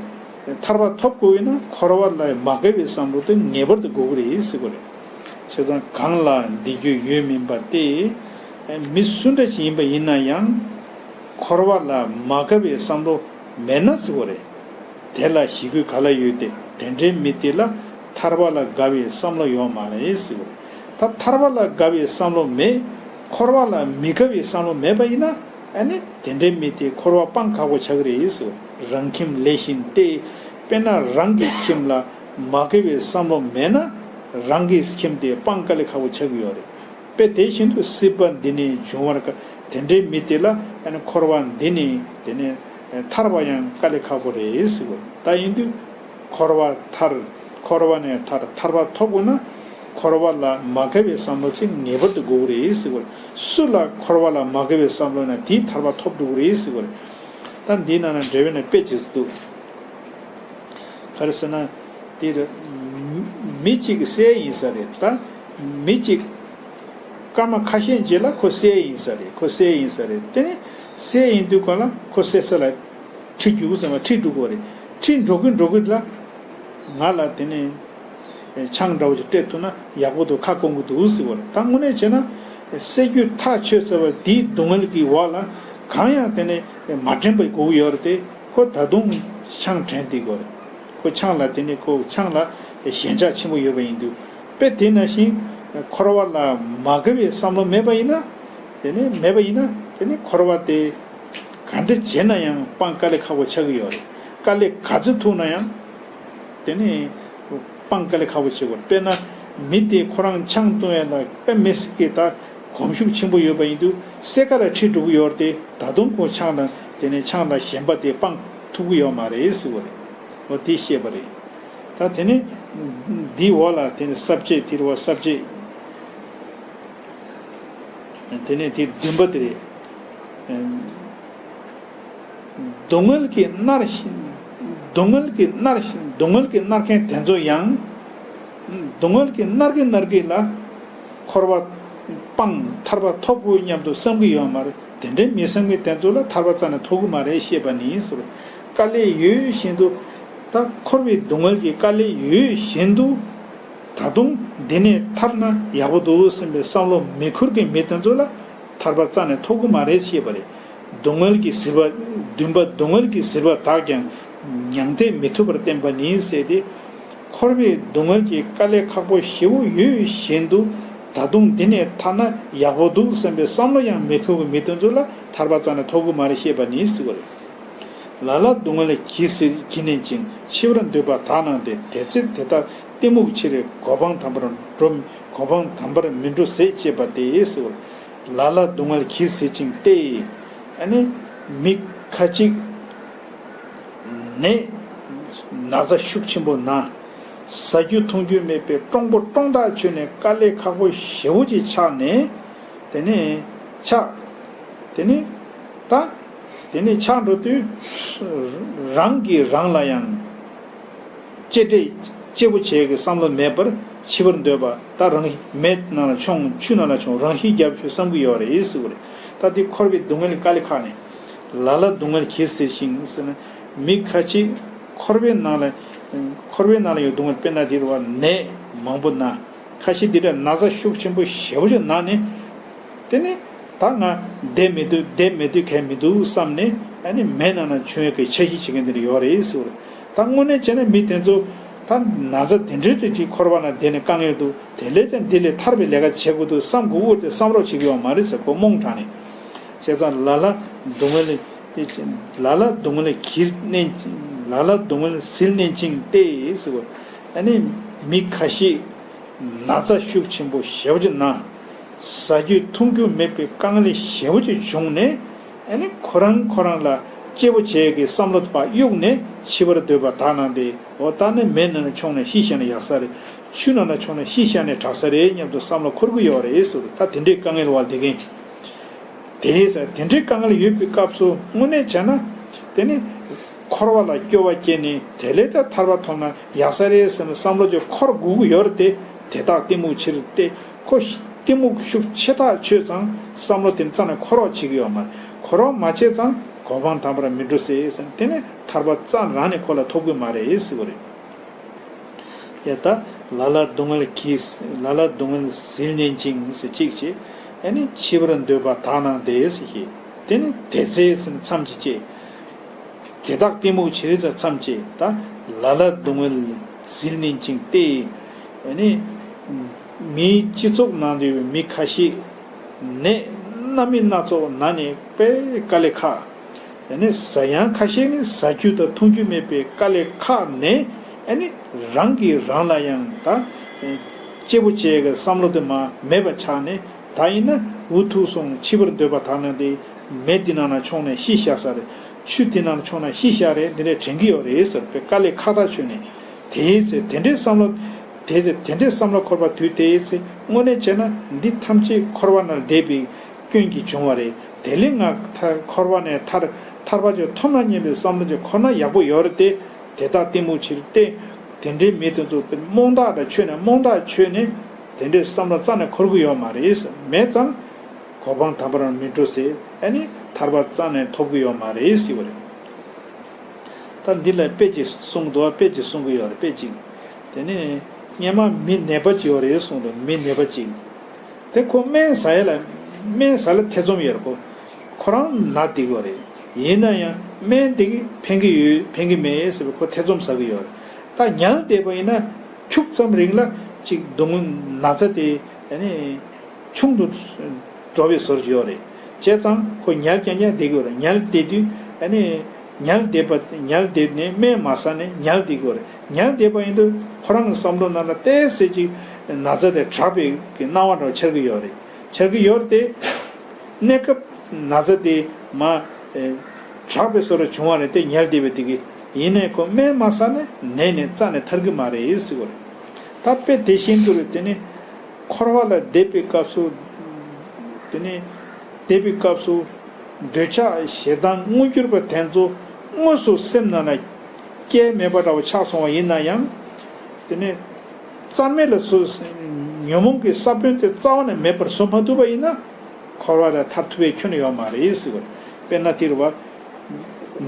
ཐར་པ་ཐོབ་དགོས་ཡོད་ན། འཁོར་བ་ལ་མ་དགའ་བའི་བསམ་བློ་དེ་ངེས་པར་དུ་དགོས་ཀྱི་རེད་ཟེར་བ་རེད། བྱས་ཙང་གང་ལ་འདི་རྒྱུ་ཡོད་མིན་པ་སྟེ། མི་སུ་འདྲ་ཞིག་ཡིན་པ་ཡིན་ན་ཡང་། འཁོར་བ་ལ་མ་དགའ་བའི་བསམ་བློ་མེད་ན་ཟེར་བ་རེད། དེ་ལ་ཞི་རྒོལ་ག་ལ་ཡོད་དེ། དེ་འདྲའི་མི་དེ་ལ་ཐར་པ་ལ་དགའ་བའི་བསམ་བློ་ཡོད་མ་རེད་ཟེར་བ་རེད། ད་ཐར་པ་ལ་དགའ་བའི་བསམ་བློ་མེད། འཁོར་བ་ལ་མི་དགའ་བའི་བསམ་བློ་མེད་པ་ཡིན་ན། ཨ་ནི་དེ་འདྲའི་མི་དེ་འཁོར་བ་སྤང་ཁག་པོ་ཆགས་ཀྱི་རེད་ཟེར། རང་ཁྱིམ་ལས་གཞན་ཏེ། དཔེར་ན་རང་གི་ཁྱིམ་ལ་མ་དགའ་བའི་བསམ་བློ་མེད་ན། རང་གི་ཁྱིམ་དེ་སྤང་དཀའ་ལས་ཁག་པོ་ཆགས་ཀྱི་ཡོད་རེད། དཔེ་དེ་བཞིན་དུ་སྲིད་པ་འདི་ནས་འབྱུང་བར་དཀའ། དེ་འདྲའི་མི་དེ་ལ་ཨ་ནི་འཁོར་བ་འདི་ནས་དེ་ནས་ཐར་བ་ཡང་དཀའ་ལས་ཁག་པོ་རེད་ཟེར་བ། ད་ཡིན་དུས་འཁོར་བ་ཐར། འཁོར་བ་ནས་ཐར། ཐར་པ་ཐོབ་དགོས་ན། འཁོར་བ་ལ་མ་དགའ་བའི་བསམ་བློ་ཅིག་ངེས་པར་དུ་དགོས་ཀྱི་རེད་ཟེར་བ། སུ་ལ་འཁོར་བ་ལ་མ་དགའ་བའི་བསམ་བློ་ན། དེས་ཐར་པ་ཐོབ་འགྲོ་གི་རེད་ཟེར་བ། ད་འདིའི་ནང་ན་འགྲེལ་པ་ནས་དཔེ་ཅིག་འདུག་ག་རེ་ཟེར་ན། དེར་མི་གཅིག་གསད་ཡིན་ས་རེད། ད་མི་གཅིག་སྐར་མ་ཁ་ཤས་རྗེས་ལ་ཁོ་གསད་ཡིན་ས་རེད། ཁོ་གསད་ཡིན་ས་རེད། དེ་ནས་གསད་ཡིན་དུས་ག་ལ་ཁོ་གསད་ས་ལ་ཁྲིད་རྒྱུག་ཟེར་བ་ཁྲིད་འགྲོ་གི་རེད། ཁྲིད་འགྲོ་གི་འགྲོ་གི་ལ་ང་ལ་དེ་ནས་ཆང་འདྲ་བོ་ཅིག་སྤྲད་ཐུབ་ན་ཡག་པོ་འདུག་ཁ་སྐོང་གི་འདུག་ཟེར་བ་རེད། ད་དངོས་གནས་བྱས་ན་གསད་རྒྱུ་ཐག་ཆོད་ཚར་བ་དེའི་སྡུག་བསྔལ་གྱི་འོག་ལ་གང་ཡང་དེ་ནས་མ་དྲན་པའི་སྒུག་ཡོད་རེད་དེ། ཁོ་ད་དུང་ཆང་དྲན་བསྡད་ཀྱི་ཡོད་རེད། ཁོ་ཆང་ལ་དེ་ནས་ཁོ་ཆང་ལ་ཞེན་ཆགས་ཆེན་པོ་ཡོད་པ་ཡིན་དུས། དཔེ་དེ་ནང་བཞིན་འཁོར་བ་ལ་མ་དགའ་བའི་བསམ་བློ་མེད་པ་ཡིན་ན། དེ་ནས་མེད་པ་ཡིན་ན་དེ་ནས་འཁོར་བ་དེ་ག་འདྲ་བྱས་ན་ཡང་སྤང་དཀའ་ལས་ཁག་པོ་ཆགས་ཀྱི་ཡོད་རེད། དཀའ་ལས་ག་ཚོད་ཐུག་ན་ཡང་དེ་ནས་སྤང་དཀའ་ལས་ཁག་པོ་ཆགས་ཀྱི་ཡོད་རེད། དཔེར་ན་མི་དེ་ཁོ་རང་ཆང་འཐུང་ཡ་ལ་དཔེ་མི་སྲིད་ཀྱི་ད་གོམས་ཤུགས་ཆེན་པོ་ཡོད་པ་ཡིན་དུས་གསད་ཀ་ལ་ཁྲིད་འགྲོ་གི་ཡོད་རེད་དེ། ད་དུང་ཁོ་ཆང་དང་དེ་ནས་ཆང་ལ་ཞེན་པ་དེ་སྤང་ཐུབ་ཀྱི་ཡོད་མ་རེད་ཟེར་བ་རེད། འོ་དེ་བཤད་པ་རེད། ད་དེ་ནས་འདིའི་འོག་ལ་དེ་ནས་ས་བཅད་དེ་རེད་བ། ས་བཅད་དེ་ནས་དེ་བདུན་པ་དེ་རེད། སྡུག་བསྔལ་གྱིས་མནར་ཞིང་། སྡུག་བསྔལ་གྱིས་མནར་ཞིང་། སྡུག་བསྔལ་གྱིས་མནར་མཁན་དེ་ཚོ་ཡང་། སྡུག་བསྔལ་གྱིས་མནར་གྱིན་མནར་གྱིན་ལ། འཁོར་བ་སྤངས་ཐར་པ་ཐོབ་དགོས་སྙམ་དུ་བསམ་གྱི་ཡོད་མ་རེད། དེ་འདྲའི་མི་བསམ་མཁན་དེ་ཚོ་ལ་ཐར་པ་རྩ་ནས་ཐོབ་ཀྱི་མ་རེད་ཞེས་པ་ནི་ཟེར། དཀའ་ལས་ཡོད་བཞིན་དུ། ད་འཁོར་བའི་སྡུག་བསྔལ་གྱི་དཀའ་ལས་ཡོད་བཞིན་དུ། ད་དུང་འདི་ནས་ཐར་ན་ཡག་པོ་འདུག་བསམ་པའི་བསམ་བློ་མི་འཁོར་མཁན་མི་དེ་ཚོ་ལ་ཐར་པ་རྩ་ནས་ཐོབ་ཀྱི་མ་རེད་ཞེས་པ་རེད། སྡུག་བསྔལ་གྱི་ཟིལ་པ། བདུན་པ་སྡུག་བསྔལ་གྱི་ཟིལ་པ་དག་ཀྱང་མྱང་འདས་མི་ཐུབ་པར་བསྟན་པ་ནི་ཟེར་ཏེ། འཁོར་བའི་སྡུག་བསྔལ་གྱི་དཀའ་ལས་ཁག་པོ་ཞེ་པོ་ཡོད་བཞིན་དུ། ད་དུང་འདི་ནས་ཐར་ན་ཡག་པོ་འདུག་བསམ་པའི་བསམ་བློ་ཡང་མི་འཁོར་བའི་མི་དེ་ཚོ་ལ་ཐར་པ་རྩ་ནས་ཐོབ་ཀྱི་མ་རེད་ཞེས་པ་ནི་ཟེར་བ་རེད། ལ་ལ་སྡུག་བསྔལ་གྱིས་ཟིན་གྱིས་མནན་ཅིང་། འཆི་བར་འདོད་པ་དག་སྣང་སྟེ། དེ་ཚེ་དེ་ལྟར་གཏི་མུག་ཆེར་གོ་འཕང་དམ་པར་འགྲོ། གོ་འཕང་དམ་པར་མི་འགྲོ་ཟད་ཅེས་པ་སྟེ་ཟེར། ལ་ལ་སྡུག་བསྔལ་གྱིས་ཟིན་ཅིང་སྟེ། ཨ་ནི་མི་ཁ་ཅིག་ནད་ན་ཚ་ཤུགས་ཆེན་པོ་ན། ཟ་རྒྱུ་འཐུང་རྒྱུ་མེད་པའི་ཀྲོང་པོ་ཀྲོང་ཐག་ཆོད་ནས་དཀའ་ལས་ཁག་པོ་ཞེ་པོ་ཅིག་ཆགས་ནས། དེ་ནས་ཆགས། དེ་ནས་ད། དེ་ནས་ཆགས་འགྲོ་དུས། རང་གིས་རང་ལ་ཡང་གཅེས་སྤྲས་གཅེས་པོ་བྱེད་ཀྱི་བསམ་བློ་མེད་པར་འཆི་བར་འདོད་པ། ད་རང་མེ་ནང་ལ་མཆོང་ཆུ་ནང་ལ་མཆོང་རང་ཤི་རྒྱབ་ཤོག་བསམ་གྱི་ཡོད་རེད་ཟེར་བ་རེད། ད་དེ་འཁོར་བའི་སྡུག་བསྔལ་དཀའ་ལས་ཁག་ནས། ལ་ལ་སྡུག་བསྔལ་གྱིས་ཟིན་ཅིང་ཟེར་ན། མི་ཁ་ཅིག་འཁོར་བའི་ནང་ལ། འཁོར་བའི་ནང་ལ་ཡོད་སྡུག་བསྔལ་དཔེར་ན་དེ་རུ་བ་ནད་མང་པོ་ན། ཁ་ཤས་དེ་འདྲ་ན་ཚ་ཤུགས་ཆེན་པོ་ཞེ་པོ་ཅིག་ན་ནས། དེ་ནས་ད་ང་བསྡད་མི་འདུག་བསྡད་མི་འདུག་གས་མི་འདུག་བསམ་ནས། ཨ་ནི་མེ་ནང་ན་མཆོང་ཡས་ཀྱི་འཆར་གཞི་བྱེད་མཁན་དེ་འདྲ་ཡོད་རེད་ཟེར་བ་རེད། ད་དངོས་གནས་བྱས་ན་མི་དེ་ཚོ་ ད་ན་ཚ་དེ་འདྲའི་རིགས་ཅིག་འཁོར་བ་ན་བསྡད་ནས་དཀའ་ངལ་འདུག་དེ་ལས་ཀྱང་འདི་ལས་ཐར་བའི་ལས་ཀ་བྱེད་དགོས་འདུག་བསམ་དགོས་འོ་དེ་བསམ་རོགས་བྱེད་ཀྱི་ཡོད་མ་རེད་ཟེར་ཁོ་རྨོངས་དྲགས་ནས། བྱས་ཙང་ལ་ལ་སྡུག་བསྔལ་ལ་ལ་ལ་སྡུག་བསྔལ་གྱིས་མནན་ཅིང་ལ་ལ་སྡུག་བསྔལ་ཟིལ་མནན་ཅིང་སྟེ་ཟེར་བ། ཨ་ནི་མི་ཁ་ཤས་ན་ཚ་ཤུགས་ཆེན་པོ་ཞེ་པོ་ཅིག་ན། ཟ་རྒྱུ་འཐུང་རྒྱུ་མེད་པའི་དཀའ་ངལ་ཞེ་པོ་ཅིག་བྱུང་ནས། ཨ་ནི་ཁོ་རང་ཁོ་རང་ལ་གཅེས་པོ་བྱེད་ཀྱི་བསམ་བློ་དེ་ཕར་གཡུགས་ནས་འཆི་བར་འདོད་པ་དག་སྣང་སྟེ། འོ་ད་ནི་མེ་ནང་ལ་མཆོངས་ནས་ཤི་བཞག་ན་ཡག་ས་རེད། ཆུ་ནང་ལ་མཆོངས་ནས་ཤི་བཞག་ན་དྲག་ས་རེད་སྙམ་དུ་བསམ་བློ་འཁོར་གྱི་ཡོད་རེད་ཟེར། ད་དེ་འདྲའི་དཀའ་ངལ་བ་འདི་གིན། དེ་ཡིན་ཙང་དེ་འདྲའི་དཀའ་ངལ་ཡོད་པའི་སྐབས་སུ་དངོས་གནས་བྱས་ན། དེ་ནི་འཁོར་བ་ལ་སྐྱོ་བ་སྐྱེས་ནས་དེ་ལས་ད་ཐར་པ་ཐོབ་ན་ཡག་ས་རེད་ཟེར་ནས་བསམ་བློ་ཅིག་འཁོར་དགོས་ཀྱི་ཡོད་རེད་དེ། དེ་དག་གཏི་མུག་ཕྱིར་ཏེ། ཁོ་གཏི་མུག་ཤུགས་ཆེ་ཐག་ཆོད་ཙང་བསམ་བློ་དེ་རྩ་ནས་འཁོར་བ་བྱེད་ཀྱི་ཡོད་མ་རེད། འཁོར་བ་མ་བྱས་ཙང་གོ་འཕང་དམ་པར་མི་འགྲོ་ཟེར་ཟེར་ནས། དེ་ནི་ཐར་པ་རྩ་རང་ནས་ཁོ་ལ་ཐོབ་ཀྱི་མ་རེད་ཟེར་བ་རེད། ཡ་ད་ལ་ལ་སྡུག་བསྔལ་གྱིས་ལ་ལ་སྡུག་བསྔལ་ཟིལ་མནན་ཅིང་ཟེར་གཅིག་བྱས། ཨ་ནི་འཆི་བར་འདོད་པ་དག་སྣང་སྟེ་ཟེར་བཤད། དེ་ནི་དེ་ཚེ་ཟེར་ནས་མཚམས་ཀྱི་བཅད། དེ་དག་གཏི་མུག་ཕྱིར་ཟེར་མཚམས་བཅད། ད་ལ་ལ་སྡུག་བསྔལ་ཟིལ་མནན་ཅིང་སྟེ། ཨ་ནི་མིའི་སྤྱི་ཚོགས་ནང་དུ་ཡོད་པའི་མི་ཁ་ཤས་ནད་སྣ་མིན་སྣ་ཚོགས་ན་ནས་དཔེ་དཀའ་ལས་ཁག་ཨ་ནི་ཟ་ཡང་ཁ་ཤས་ནི་ཟ་རྒྱུ་དང་འཐུང་རྒྱུ་མེད་པའི་དཀའ་ལས་ཁག་ནས། ཨ་ནི་རང་གིས་རང་ལ་ཡང་ད་གཅེས་པོ་བྱེད་ཀྱི་བསམ་བློ་དེ་མ་མེད་པ་ཆགས་ནས། ད་ཡིན་ན་འུ་ཐུག་སོང་འཆི་བར་འདོད་པ་དག་སྣང་སྟེ་མེ་འདི་ནང་ན་མཆོངས་ནས་ཤི་བཞག་ས་རེད། ཆུ་འདི་ནང་ན་མཆོངས་ན་ཤི་བཞག་རེད། འདི་འདྲས་དྲན་གྱི་ཡོད་རེད་ཟེར་བའི་དཀའ་ལས་ཁག་ཐག་ཆོད་ནས། དེའི་ཚེ་དེ་འདྲའི་བསམ་བློ། དེའི་ཚེ་དེ་འདྲའི་བསམ་བློ་འཁོར་བ་དུས་དེའི་ཚེ་དངོས་གནས་བྱས་ན་འདི་ཐམས་ཅད་འཁོར་བ་ན་བསྡད་པའི་སྐྱོན་གྱིས་བྱུང་བ་རེད། དེ་ལས་ང་ཐར་འཁོར་བ་ནས་ཐར་ཐར་པ་ཅིག་ཐོབ་ན་སྙམ་པའི་བསམ་བློ་ཅིག་འཁོར་ན་ཡག་པོ་ཡོད་རེད་དེ། དེ་དག་གཏི་མུག་ཕྱིར་ཏེ། དེ་འདྲའི་མི་དེ་ཚོ་རྨོངས་དག་འདྲ་ཆོད་ནས་རྨོངས་དག་ཆོད་ནས་དེ་འདྲའི་བསམ་བློ་རྩ་ནས་འཁོར་གྱི་ཡོད་མ་རེད། མེད་ཙང་གོ་འཕང་དམ་པར་མི་འགྲོ་ཟེར། ཨ་ནི་ཐར་པ་རྩ་ནས་ཐོབ་ཀྱི་ཡོད་མ་རེད་ཟེར་བ་རེད། ད་འདི་ལ་དཔེ་ཅིག་གསུངས་འདུག་དཔེ་ཅིག་གསུང་གི་ཡོད་རེད། དཔེ་ཅིག་དེ་ནས་སྔོན་མ་མི་ནད་པ་ཅིག་ཡོད་རེད་གསུངས་འདུག་མི་ནད་པ་ཅིག་དེ་ཁོ་སྨན་ཟ་ཡ་ལ་སྨན་ཟ་ལ་ཐེ་ཚོམ་ཡོད་རེད། ཁོ་ཁོ་རང་ན་བསྡད་ཀྱི་ཡོད་རེད། ཡིན་ན་ཡང་སྨན་དེ་གིས་ཕན་གྱི་ཡོད་ཕན་གྱི་མེད་ཟེར་བའི་ཁོ་ཐེ་ཚོམ་ཟ་གི་ཡོད་རེད། ད་ཉལ་བསྡད་པ་ཡིན་ན་ཁྱུག་ཙམ་རིང་ལ་ཅིག་སྡུག་བསྔལ་ན་ཚ་དེ་ཨ་ནི་ཆུང་དུ་འགྲོ་བའི་བཟོ་ཅིག་ཡོད་རེད། བྱས་ཙང་ཁོ་ཉལ་རྐྱང་རྐྱང་བསྡད་ཀྱི་ཡོད་རེད། ཉལ་བསྡད་དུས་ཨ་ནི་ཉལ་བསྡད་པ་ཉལ་བསྡད་ནས་སྨན་མ་ཟ་ནས་ཉལ་བསྡད་ཀྱི་ཡོད་རེད། ཉལ་བསྡད་པ་ཡིན་དུས་ཁོ་རང་གི་བསམ་བློ་ནང་ལ་ཏོག་ཙམ་ཅིག་ན་ཚ་དེ་དྲག་པའི་གི་སྣང་བ་འདྲ་འཆར་གྱི་ཡོད་རེད། འཆར་གྱི་ཡོད་རེད་དེ། གནས་སྐབས་ན་ཚ་དེ་མ་ཨེ་དྲག་པའི་བཟོ་འདྲ་བྱུང་བ་རེད་དེ། ཉལ་བསྡད་པའི་དེ་གི་ཡིན་ནའི་ཁོ་སྨན་མ་ཟ་ནས་ནད་ནི་རྩ་ནས་ཐར་གྱི་མ་རེད་ཟེར་བ་རེད། ད་དཔེ་དེ་བཞིན་དུ་རེད། དེ་ནི་འཁོར་བ་ལ་བསྡད་པའི་སྐབས་སུ། དེ་ནི་བསྡད་པའི་སྐབས་སུ་འདོད་ཆགས་ཞེ་སྡང་མངོན་གྱུར་པ་དེ་ཚོ་དངོས་སུ་སེམས་ནང་ལ་སྐྱེས་མེད་པ་འདྲ་བོ་ཆགས་སོང་བ་ཡིན་ན་ཡང་། དེ་ནི་རྩ་མེད་ལ་བཟོ། ཉོན་མོངས་ཀྱི་ས་བོན་དེ་རྩ་བ་ནས་མེད་པར་བཟོ་མ་ཐུབ་པ་ཡིན་ན། འཁོར་བ་ལས་ཐར་ཐུབ་པའི་ཁྱོན་ནས་ཡོད་མ་རེད་ཟེར་བ་རེད། དཔེར་ན་དེ་རེད་བ།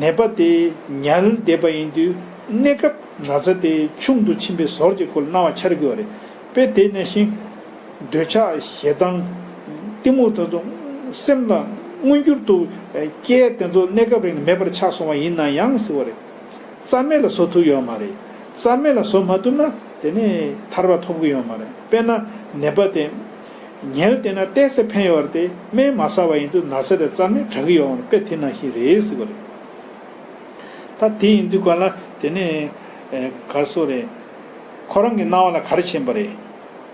ནད་པ་དེ་ཉལ་བསྡད་པ་ཡིན་དུས་གནས་སྐབས་ན་ཚ་དེ་ཆུང་དུ་ཕྱིན་པའི་བཟོ་ཅིག་ཁོ་ལ་སྣང་བ་འཆར་གྱི་ཡོད་རེད། དཔེ་དེ་ནང་བཞིན་འདོད་ཆགས་ཞེ་སྡང་གཏི་མུག་དེ་ཚོ་སེམས་ལ་མངོན་གྱུར་དུ་སྐྱེས་དེ་ཚོ་གནས་སྐབས་རིང་ལ་མེད་པར་ཆགས་སོང་བ་ཡིན་ན་ཡང་ཟེར་བ་རེད། རྩ་མེད་ལ་བཟོ་ཐུབ་ཡོད་མ་རེད། རྩ་མེད་ལ་བཟོ་མ་ཐུབ་ན་དེ་ནས་ཐར་པ་ཐོབ་ཀྱི་ཡོད་མ་རེད། དཔེར་ན་ནད་པ་དེ་ཉལ་བསྡད་ན་ཏོག་ཙམ་ཕན་ཡོད་རེད་དེ། སྨན་མ་ཟ་བ་ཡིན་དུས་ན་ཚ་དེ་རྩ་མེད་དྲག་གི་ཡོད་མ་རེད། དཔེ་དེ་ནང་བཞིན་རེད་ཟེར་བ་རེད། ད་དེ་ཡིན་དུས་ག་ལ་དེ་ནས་ཨེ་ག་སོ་རེད། ཁོ་རང་གི་སྣང་བ་ལ་ག་རེ་ཕྱིན་པ་རེད།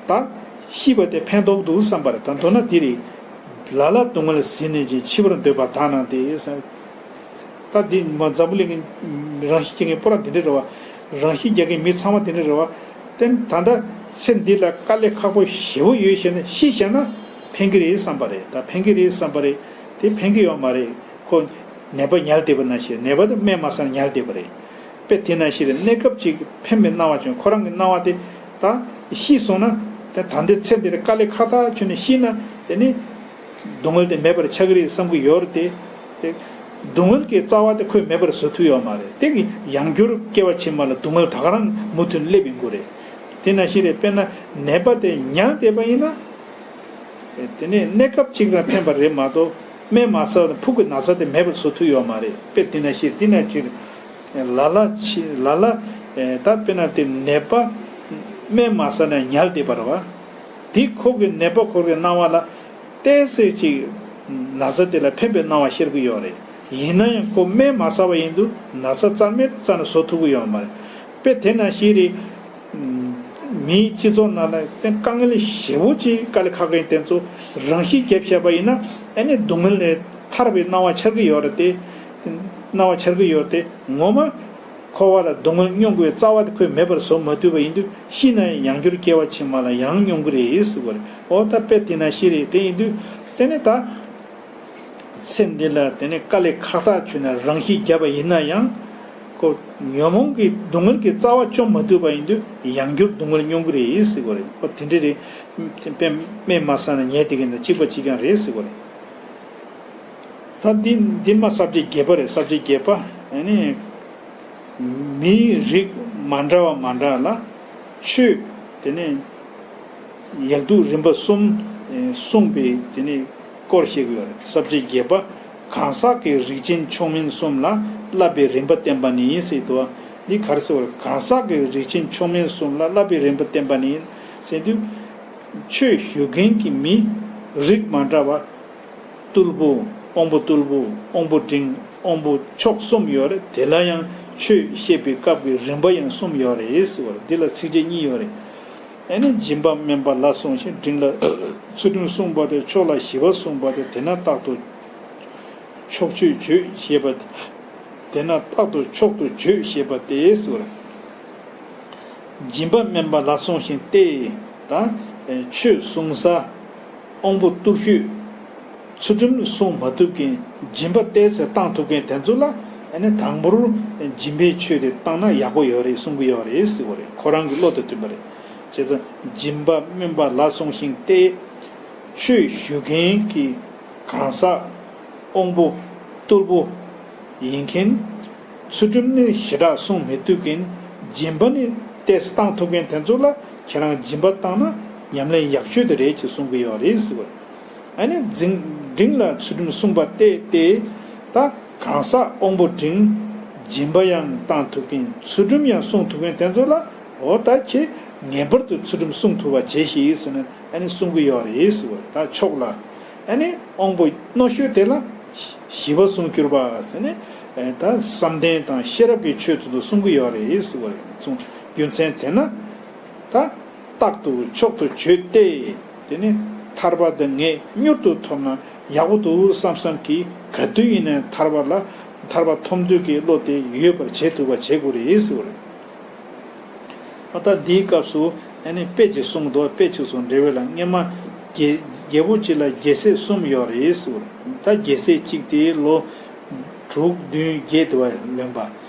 ད་ཤི་བ་དེ་ཕན་ཐོགས་འདུག་བསམ་པ་རེད། ད་མདོར་ན་དེ་རེད། ལ་ལ་སྡུག་བསྔལ་ཟིལ་ནས་ཅིང་འཆི་བར་འདོད་པ་དག་སྣང་སྟེ། ད་འདི་མ་འཛམ་བུ་གླིང་གི་རང་ཤི་རྒྱག་མཁན་པོ་ར་འདི་འདྲ་རེད་བ། རང་ཤི་རྒྱག་མཁན་མི་ཚང་མ་འདི་འདྲ་རེད་བ། དེ་ད་ལྟ་ཚེ་འདི་ལ་དཀའ་ལས་ཁག་པོ་ཞེ་པོ་ཡོད་བྱས་ནས་ཤི་བྱས་ན་ཕན་གི་རེད་བསམ་པ་རེད། ད་ཕན་གི་རེད་བསམ་པ་རེད། དེ་ཕན་གི་ཡོད་མ་རེད། ཁོ་ནད་པ་ཉལ་བསྡད་པ་ནང་བཞིན། ནད་པ་དེ་སྨན་མ་ཟ་ན་ཉལ་བསྡད་པ་རེད། དཔེ་དེ་ནང་བཞིན་རེད། གནས་སྐབས་ཅིག་ཕན་པའི་སྣང་བ་བྱུང་། ཁོ་རང་གི་སྣང་བ་དེ་ད་ཤི་སོང་ན་དེ་ད་ལྟའི་ཚེ་འདིར་དཀའ་ལས་ཁག་ཐག་ཆོད་ནས་ཤི་ན་དེ་ནི་སྡུག་བསྔལ་དེ་མེད་པར་ཆགས་ཀྱི་རེད་བསམ་གྱི་ཡོད་རེད་དེ། དེ་སྡུག་བསྔལ་གྱི་རྩ་བ་དེ་ཁོས་མེད་པར་བཟོ་ཐུབ་ཡོད་མ་རེད། དེ་གི་ཡང་བསྐྱར་སྐྱེ་བ་ཕྱི་མ་ལ་སྡུག་བསྔལ་ད་ག་རང་མུ་མཐུད་སླེབས་ཡོང་གི་རེད། དེ་ནང་བཞིན་རེད། དཔེར་ན་ནད་པ་དེ་ཉལ་བསྡད་པ་ཡིན་ན། དེ་ནས་གནས་སྐབས་གཅིག་རང་ཕན་པ་རེད་མ་གཏོགས། སྨན་མ་ཟ་བ་དང་ཕུགས་ཀྱི་ན་ཚ་དེ་མེད་པར་བཟོ་ཐུབ་ཡོད་མ་རེད། དཔེ་འདི་ན་ཤེས། འདི་ན་ཅིག་ལ་ལ་ཕྱི་ལ་ལ་ ད་དཔེར་ན་དེ་ནད་པ་སྨན་མ་ཟ་ནས་ཉལ་བསྡད་པ་རེད་བ། དེ་ཁོ་གི་ནད་པ་ཁོ་གི་སྣང་བ་ལ་ཏོག་ཙམ་ཅིག་ན་ཚ་དེ་ལ་ཕན་པའི་སྣང་བ་ཤར་གྱི་ཡོད་རེད། ཡིན་ན་ཡང་ཁོ་སྨན་མ་ཟ་བ་ཡིན་དུས་ན་ཚ་རྩ་མེད་རྩ་ནས་བཟོ་ཐུབ་ཀྱི་ཡོད་མ་རེད། དཔེ་དེ་ནང་བཞིན་རེད། མིའི་སྤྱི་ཚོགས་ནང་ལ་དེ་དཀའ་ངལ་ཞེ་པོ་ཅིག་དཀའ་ལས་ཁག་མཁན་དེ་ཚོ་རང་ཤི་བརྒྱབ་བཞག་པ་ཡིན་ན་ཨ་ནི་སྡུག་བསྔལ་ལས་ཐར་བའི་སྣང་བ་འཆར་གྱི་ཡོད་རེད་དེ། སྣང་བ་འཆར་གྱི་ཡོད་རེད་དེ། ངོ་མ་འཁོར་བ་ལ་སྡུག་བསྔལ་མྱོང་དགོས་རྩ་བ་དེ་ཁོས་མེད་པར་བཟོ་མ་ཐུབ་པ་ཡིན་དུས་ཤི་ན་ཡང་ཡང་བསྐྱར་སྐྱེ་བ་ཕྱི་མ་ལ་ཡང་མྱོང་གི་རེད་ཟེར་བ་རེད། འོ་ད་དཔེ་དེ་ནང་བཞིན་རེད། དེ་ཡིན་དུས་དེ་ནི་ད། ཚེ་འདི་ལ་དེ་ནས་དཀའ་ལས་ཁག་ཐག་ཆོད་ནས་རང་ཤི་བརྒྱབ་པ་ཡིན་ན་ཡང་། ཁོ་ཉོན་མོངས་ཀྱི་སྡུག་བསྔལ་གྱི་རྩ་བ་བཅོམ་མ་ཐུབ་པ་ཡིན་དུས་ཡང་བསྐྱར་སྡུག་བསྔལ་མྱོང་གི་རེད་ཟེར་གྱི་ཡོད་རེད། ཁོ་དེ་འདྲ་རེད། དཔེ་སྨན་མ་ཟ་ན་ཉལ་བསྡད་མཁན་དང་གཅིག་པ་གཅིག་རྐྱང་རེད་ཟེར་གྱི་ཡོད་རེད། ད་འདི་འདི་མ་ས་བཅད་བརྒྱད་པ་རེད། ས་བཅད་བརྒྱད་པ་ཨ་ནི། མིའི་རིགས་མ་འདྲ་བ་མ་འདྲ་ལ་ཆོས་དེ་ནས་ཡག་སྡུག་རིམ་པ་གསུམ་གསུངས་པའི་དེ་ནས་སྐོར་བཤད་ཀྱི་ཡོད་རེད། ས་བཅད་བརྒྱད་པ། གང་ཟག་གི་རིགས་ཅན་མཆོག་དམན་གསུམ་ལ་བསླབ་པའི་རིམ་པ་བསྟན་པ་ནི་ཟེར་འདུག་བ། འདི་ག་རེ་ཟེར་བ་རེད། གང་ཟག་གི་རིགས་ཅན་མཆོག་དམན་གསུམ་ལ་བསླབ་པའི་རིམ་པ་བསྟན་པ་ནི་ཟེར་དུས། ཆོས་ཞུ་མཁན་གྱི་མི་རིགས་མ་འདྲ་བ། རྟུལ་པོ། དབང་པོ་རྟུལ་པོ། དབང་པོ་འབྲིང་། དབང་པོ་མཆོག་གསུམ་ཡོད་རེད། དེ་ལ་ཡང་ཆོས་བཤད་པའི་སྐབས་ཀྱི་རིམ་པ་ཡང་གསུམ་ཡོད་རེད་ཟེར་བ་རེད། འདི་ལ་ཚིགས་བཅད་གཉིས་ཡོད་རེད། ཨ་ནི་སྦྱིན་པ་སྨན་པ་ལ་སོགས་ཤིང་། འབྲིང་ལ་ཚུལ་ཁྲིམས་སྲུང་བ་སྟེ། མཆོག་ལ་ཞི་བ་སྲུང་བ་སྟེ། དེ་ན་རྟག་ཏུ་མཆོག་སྤྱོད་བྱོས་ཞེས་པ་སྟེ། དེ་ན་རྟག་ཏུ་མཆོག་ཏུ་བྱོས་ཞེས་པ་སྟེ་ཟེར་བ་རེད། སྦྱིན་པ་སྨན་པ་ལ་སོགས་ཤིང་སྟེ། ད་ཆོས་གསུང་ས། དབང་པོ་རྟུལ་ཤོས། ཚུལ་ཁྲིམས་སྲུང་མ་ཐུབ་མཁན། སྦྱིན་པ་ཏོག་ཙམ་བཏང་ཐུབ་མཁན་དེ་ཚོ་ལ་ཨ་ནི་དང་པོར་སྦྱིན་པའི་ཆོས་དེ་བཏང་ན་ཡག་པོ་ཡོད་རེད་གསུང་གི་ཡོད་རེད་ཟེར་བ་རེད། ཁོ་རང་གི་བློ་དང་མཐུན་པ་རེད། བྱས་ཙང་སྦྱིན་པ་སྨན་པ་ལ་སོགས་ཤིང་སྟེ། ཆོས་ཞུ་མཁན་གྱི་གང་ཟག། དབང་པོ་རྟུལ་པོ་ཡིན་མཁན། ཚུལ་ཁྲིམས་ནི་ཞེ་དྲག་སྲུང་མི་ཐུབ་མཁན། སྦྱིན་པ་ནི་ཏོག་ཙམ་བཏང་ཐུབ་མཁན་དེ་ཚོ་ལ་ཁྱེད་རང་སྦྱིན་པ་བཏང་ན་ཉམས་ལེན་ཡག་ཤོས་དེ་རེད་ཅེས་གསུང་གི་ཡོད་རེད་ཟེར་བ་རེད། ཨ་ནི་འཛིང་འབྲིང་ལ་ཚུལ་ཁྲིམས་སྲུང་བ་སྟེ་སྟེ། ད་གང་ཟག་དབང་པོ་འབྲིང་། སྦྱིན་པ་ཡང་བཏང་ཐུབ་མཁན། ཚུལ་ཁྲིམས་ཡང་སྲུང་ཐུབ་མཁན་དེ་ཚོ་ལ་འོ་ད་ཁྱེད་ངེས་པར་དུ་ཚུལ་ཁྲིམས་སྲུང་ཐུབ་པ་བྱེད་ཤིག་ཟེར་ནས་ཨ་ནི་གསུང་གི་ཡོད་རེད་ཟེར་བ་རེད། ད་མཆོག་ལ། ཨ་ནི་དབང་པོ་རྣོ་ཤོས་དེ་ལ་ཞི་བ་གསུང་གྱུར་པ་ཟེར་ནས་ད་བསམ་གཏན་དང་ཤེས་རབ་ཀྱི་ཆོས་དེ་ཚོ་གསུང་གི་ཡོད་རེད་ཟེར་བ་རེད། གསུང་རྒྱུ་མཚན་དེ་ན་ད་རྟག་ཏུ་མཆོག་ཏུ་བྱོས་ཏེ། དེ་ནི་ཐར་པ་དེ་ངས་མྱུར་དུ་ཐོབ་ན་ཡག་པོ་འདུག་བསམ་བསམ་གྱིས་ག་དུས་ཡིན་ནའི་ཐར་པ་ལ་ཐར་པ་ཐོབ་འདོད་ཀྱི་བློ་དེ་ཡོད་པར་བྱེད་ཐུབ་པ་བྱེད་དགོས་རེད་ཟེར་བ་རེད། ཨ་ད་འདིའི་སྐབས་སུ་ཨ་ནི་དཔེ་ཅིག་གསུངས་འདུག་དཔེ་ཅིག་སོང་འགྲེལ་བའི་ལ་སྔས་མ་རྒྱལ་རྒྱལ་པོ་གཅིག་ལ་རྒྱལ་སྲས་གསུམ་ཡོད་རེད་ཟེར། ད་རྒྱལ་སྲས་གཅིག་དེ་ལོ་དྲུག་བདུན་བརྒྱད་དུ་བ་ལོན་པ།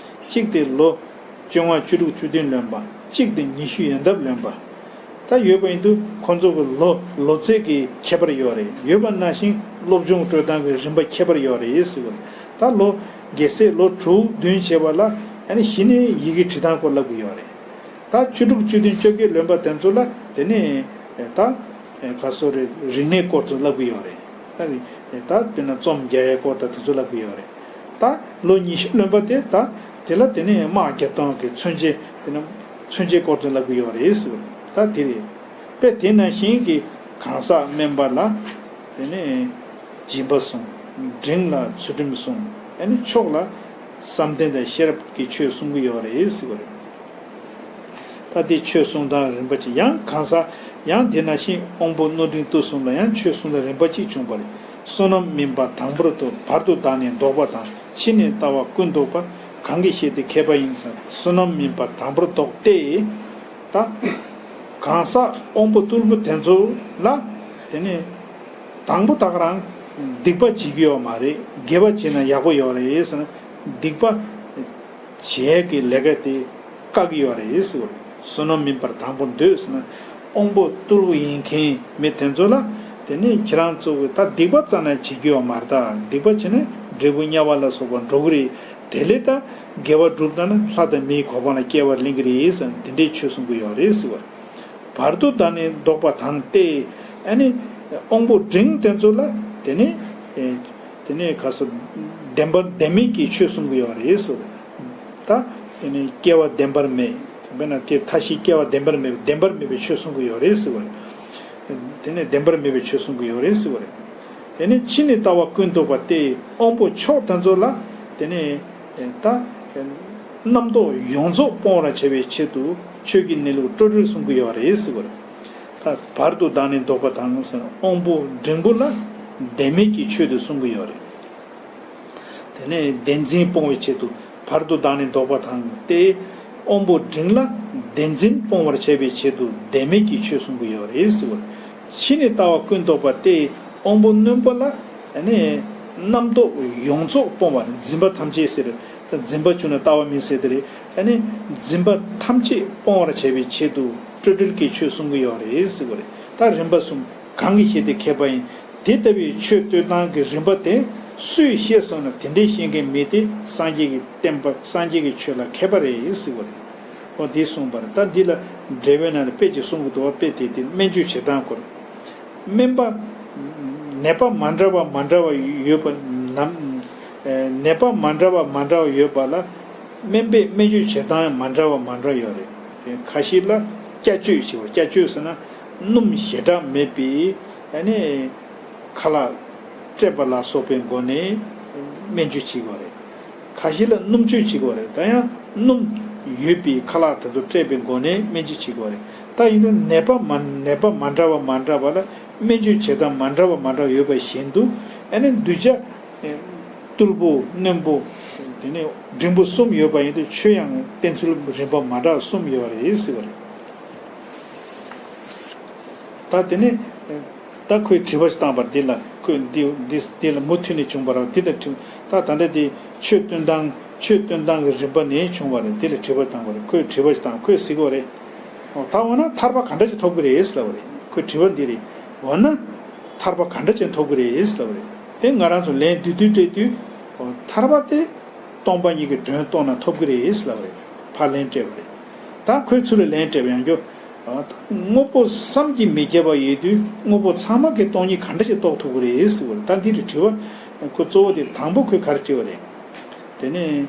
གཅིག་དེ་ལོ་བཅོ་ལྔ་བཅུ་དྲུག་བཅུ་བདུན་ལོན་པ། གཅིག་དེ་ཉི་ཤུ་ཡན་འདབ་ལོན་པ། ད་ཡོད་པ་ཡིན་དུས་ཁོང་ཚོ་གི་ལོ་ལོ་ཚད་ཀྱི་ཁྱད་པར་ཡོད་རེད། ཡོད་པ་ནང་བཞིན་སློབ་སྦྱོང་སྤྲོད་སྟངས་ཀྱི་རིམ་པ་ཁྱད་པར་ཡོད་རེད་ཟེར་བ་རེད། ད་ལོ་རྒྱལ་སྲས་ལོ་དྲུག་བདུན་བྱས་པ་ལ་ཨ་ནི་གཞི་ནས་ཡི་གེ་འབྲི་སྟངས་སྐོར་བསླབ་ཀྱི་ཡོད་རེད། ད་བཅུ་དྲུག་བཅུ་བདུན་བཅོ་བརྒྱད་ལོན་པ་དེ་ཚོ་ལ་དེ་ནས་ད་ག་སོ་རེད། རིག་གནས་སྐོར་དུ་བསླབ་ཀྱི་ཡོད་རེད། ད་ད་དཔེར་ན་རྩོམ་རྒྱག་ཡའི་སྐོར་དང་དེ་ཚོ་བསླབ་ཀྱི་ཡོད་རེད། ད་ལོ་ཉི་ཤུ་ལོན་པ་དེ་ད་དེ་ལ་དེ་ནས་དམག་རྒྱབ་སྟངས་ཀྱི་མཚོན་བྱེད་དེ་ནས་མཚོན་བྱེད་སྐོར་དུ་བསླབ་ཀྱི་ཡོད་རེད་ཟེར་བ་རེད། ད་དེ་རེད། དཔེ་དེ་ནང་བཞིན་གྱི་གང་ཟག་དམན་པ་ལ་དེ་ནས་སྦྱིན་པ་གསུངས། འབྲིང་ལ་ཚུལ་ཁྲིམས་གསུངས། ཨ་ནི་མཆོག་ལ་བསམ་གཏན་དང་ཤེས་རབ་ཀྱི་ཆོས་གསུང་གི་ཡོད་རེད་ཟེར་བ་རེད། ད་དེ་ཆོས་གསུང་སྟངས་རིམ་པ་གཅིག་ཡང་གང་ཟག་ཡང་དེ་ནང་བཞིན་དབང་པོ་རྣོ་འབྲིང་རྟུལ་གསུམ་ལ་ཡང་ཆོས་གསུང་སྟངས་རིམ་པ་གཅིག་བྱུང་བ་རེད། བསོད་ནམས་སྨིན་པ་དང་པོར་བསྟོད། བར་དུ་བདག་ནི་བཟློག་པ་དང་། ཕྱི་ནས་ལྟ་བ་ཀུན་བཟློག་པ། གང་གིས་ཤེས་ཏེ་མཁས་པ་ཡིན་ཟེར། བསོད་ནམས་སྨིན་པ་དང་པོར་བསྟོད་དེ། ད་གང་ཟག་དབང་པོ་རྟུལ་པོ་དེ་ཚོ་ལ་དེ་ནས་དང་པོ་ད་ག་རང་སྡིག་པ་བྱེད་ཀྱི་ཡོད་མ་རེད། དགེ་བ་བྱེད་ན་ཡག་པོ་ཡོད་རེད་ཟེར་ན་སྡིག་པ་བྱེད་ཀྱི་ལས་ཀ་དེ་བཀག་གི་ཡོད་རེད་ཟེར་བ་རེད། བསོད་ནམས་སྨིན་པར་དང་པོར་འདོད་ཟེར་ན་དབང་པོ་རྟུལ་པོ་ཡིན་མཁན་མི་དེ་ཚོ་ལ་དེ་ནས་ཁྱེད་རང་ཚོ་གི་ད་སྡིག་པ་རྩ་ནས་བྱེད་ཀྱི་ཡོད་མ་རེད། ད་སྡིག་པ་བྱས་ན་འབྲས་བུ་དམྱལ་བ་ལ་སོགས་པ་འགྲོ་གི་རེད། དེ་ལས་ད་དགེ་བ་བསྒྲུབས་ན་ནི་ལྷ་དང་མིའི་གོ་འཕང་ལ་སྐྱེ་བར་ལེན་གྱི་རེད་ཟེར་ན་དེ་འདྲའི་ཆོས་གསུང་གི་ཡོད་རེད་ཟེར་བ་རེད། བར་དུ་བདག་ནི་བཟློག་པ་དང་སྟེ། ཨ་ནི་དབང་པོ་འབྲིང་དེ་ཚོ་ལ་དེ་ནི་ཨེ་དེ་ནི་ག་སོ་བདེན་པ་བདེན་མེད་ཀྱི་ཆོས་གསུང་གི་ཡོད་རེད་ཟེར། ད་ དེ་ནས་སྐྱེ་བ་བདེན་པར་མེད། དཔེར་ན་དེ་མཐའ་བཞིའི་སྐྱེ་བ་བདེན་པར་མེད་པས་བདེན་པར་མེད་པའི་ཆོས་གསུང་གི་ཡོད་རེད་ཟེར་བ་རེད། དེ་ནས་བདེན་པར་མེད་པའི་ཆོས་གསུང་གི་ཡོད་རེད་ཟེར་བ་རེད། དེ་ནས་ཕྱི་ནས་ལྟ་བ་ཀུན་ལྡོག་པ་སྟེ་དབང་པོ་མཆོག་དེ་ཚོ་ལ་དེ་ནས་ད་རྣམ་རྟོག་ཡོངས་རྫོགས་སྤོང་བར་བྱ་བའི་ཆེད་དུ་ཆོས་ཀྱི་གནས་ལུགས་སྤྲོས་བྲལ་གསུང་གི་ཡོད་རེད་ཟེར་བ་རེད། ད་བར་དུ་བདག་ནི་ལྡོག་པ་དང་ཟེར་ན་དབང་པོ་འབྲིང་པོ་ལ་བདེན་མེད་ཀྱི་ཆོས་དེ་གསུང་གི་ཡོད་རེད། དེ་ནས་བདེན་འཛིན་སྤོང་བའི་ཆེད་དུ་བར་དུ་བདག་ནི་ལྡོག་པ་དང་སྟེ། དབང་པོ་འབྲིང་ལ་བདེན་འཛིན་སྤོང་བར་བྱ་བའི་ཆེད་དུ་བདེན་མེད་ཀྱི་ཆོས་གསུང་གི་ཡོད་རེད་ཟེར་བ། ཕྱི་ནས་ལྟ་བ་ཀུན་ལྡོག་པ་སྟེ་དབང་པོ་རྣོན་པོ་ལ་ནི་རྣམ་རྟོག་ཡོངས་རྫོགས་སྤོང་བ། འཛིན་པ་ཐམས་ཅད་ཟེར། ད་འཛིན་པ་བྱུང་ན་ལྟ་བ་མིན་ཟེར་དེ་རེད། ཨ་ནི་འཛིན་པ་ཐམས་ཅད་སྤོང་བར་བྱ་བའི་ཆེད་དུ་སྤྲོས་བྲལ་གྱི་ཆོས་གསུང་གི་ཡོད་རེད་ཟེར་བ་རེད། ད་རིམ་པ་གསུམ་གང་གིས་ཤེས་ཏེ་མཁས་པ་ཡིན། དེ་ལྟ་བུའི་ཆོས་སྟོན་སྟངས་ཀྱི་རིམ་པ་དེ་སུས་ཤེས་སོང་ན་དེ་འདྲའི་ཤེས་མཁན་མི་དེ་སངས་རྒྱས་ཀྱི་བསྟན་པ་སངས་རྒྱས་ཀྱི་ཆོས་ལ་མཁས་པ་རེད་ཟེར་བ་རེད། འོ་འདི་གསུངས་པ་རེད། ད་འདི་ལ་འགྲེལ་པའི་ནང་ནས་དཔེ་ཅིག་གསུང་གི་འདུག་བ། དཔེ་དེ་དེ་སྨན་བཅོས་བྱེད་སྟངས་སྐོར། སྨན་པ། ནད་པ་མ་འདྲ་བ་མ་འདྲ་བ་ཡོད་པ་ནམ། ནད་པ་མ་འདྲ་བ་མ་འདྲ་བ་ཡོད་པ་ལ་སྨན་པས་སྨན་བཅོས་བྱེད་སྟངས་ཡང་མ་འདྲ་བ་མ་འདྲ་ཡོད་རེད། དེ་ཁ་ཤས་ལ་སྐྱ་བཅོས་ཞེས་པ། སྐྱ་བཅོས་ཟེར་ན་སྣུམ་ཞེ་དྲག་མེད་པའི་ཨ་ནི་ཁ་ལག་བཀྲེས་པ་ལ་སོགས་པའི་སྒོ་ནས་སྨན་བཅོས་བྱེད་དགོས་རེད། ཁ་ཤས་ལ་སྣུམ་བཅོས་བྱེད་དགོས་རེད། ད་ཡང་སྣུམ་ཡོད་པའི་ཁ་ལག་དེ་ཚོ་བཀྲེས་པའི་སྒོ་ནས་སྨན་བཅོས་བྱེད་དགོས་རེད། ད་ཡིན་དུས་ནད་པ་མ་ནད་པ་མ་འདྲ་བ་མ་འདྲ་བ་ལ་སྨན་བཅོས་བྱེད་སྟངས་མ་འདྲ་བ་མ་འདྲ་བ་ཡོད་པ་བཞིན་དུ་ཨ་ནི་གདུལ་བྱ་རྟུལ་པོ་རྣོན་པོ་དེ་ནས་འབྲིང་པོ་གསུམ་ཡོད་པ་ཡིན་དུས་ཆོས་ཡང་བསྟེན་ཚུལ་རིམ་པ་མ་འདྲ་གསུམ་ཡོད་རེད་ཟེར་བ་རེད། ད་དེ་ནས་ད་ཁོས་དྲི་བ་ཞིག་བཏང་བར་འདི་ལ་ཁོས་འདི་འདི་འདི་ལ་མུ་མཐུད་ནས་བྱུང་བ་རེད། འདི་དང་དྲི་ད་ད་ལྟ་དེ་ཆོས་སྟོན་སྟངས་ཆོས་སྟོན་སྟངས་ཀྱི་རིམ་པ་ནས་བྱུང་བ་རེད། འདི་ལ་དྲི་བ་བཏང་བ་རེད། ཁོས་དྲི་བ་ཞིག་བཏང་། ཁོས་ཟེར་གྱི་ཡོད་རེད། འོ་ད་འོ་ན་ཐར་པ་ག་འདྲ་ཞིག་ཐོབ་ཀྱི་རེད་ལབ་པ་རེད། ཁོས་དྲི་བ་འདི་རེད། འོ་ན་ཐར་པ་ག་འདྲ་ཞིག་ཐོབ་ཀྱི་རེད་ལབ་པ་རེད། དེ་ང་རང་ཚོ་ལན་བསྡུས་བསྡུས་སྤྲད་དུས་འོ་ཐར་པ་དེ་སྟོང་པ་ཉིད་ཀྱི་དོན་རྟོགས་ན་ཐོབ་ཀྱི་རེད་ལབ་པ་རེད། ཕར་ལན་སྤྲད་པ་རེད། ད་ཁོའི་ཚུལ་ལ་ལན་སྤྲད་པ་ཡང་རྒྱུ། ཨ། དངོས་པོ་བསམ་གྱིས་མི་ཁྱབ་པ་ཡོད་དུས་དངོས་པོ་ཚང་མ་གི་སྟོང་ཉིད་ག་འདྲ་ཞིག་རྟོགས་ཐུབ་ཀྱི་རེད་ཟེར་བ་རེད། ད་འདི་རེད་དྲི་བ། ཁོ་གཙོ་བོ་དེ་དང་པོ་ཁོས་ག་རེ་དྲིས་པ་རེད། དེ་ནས་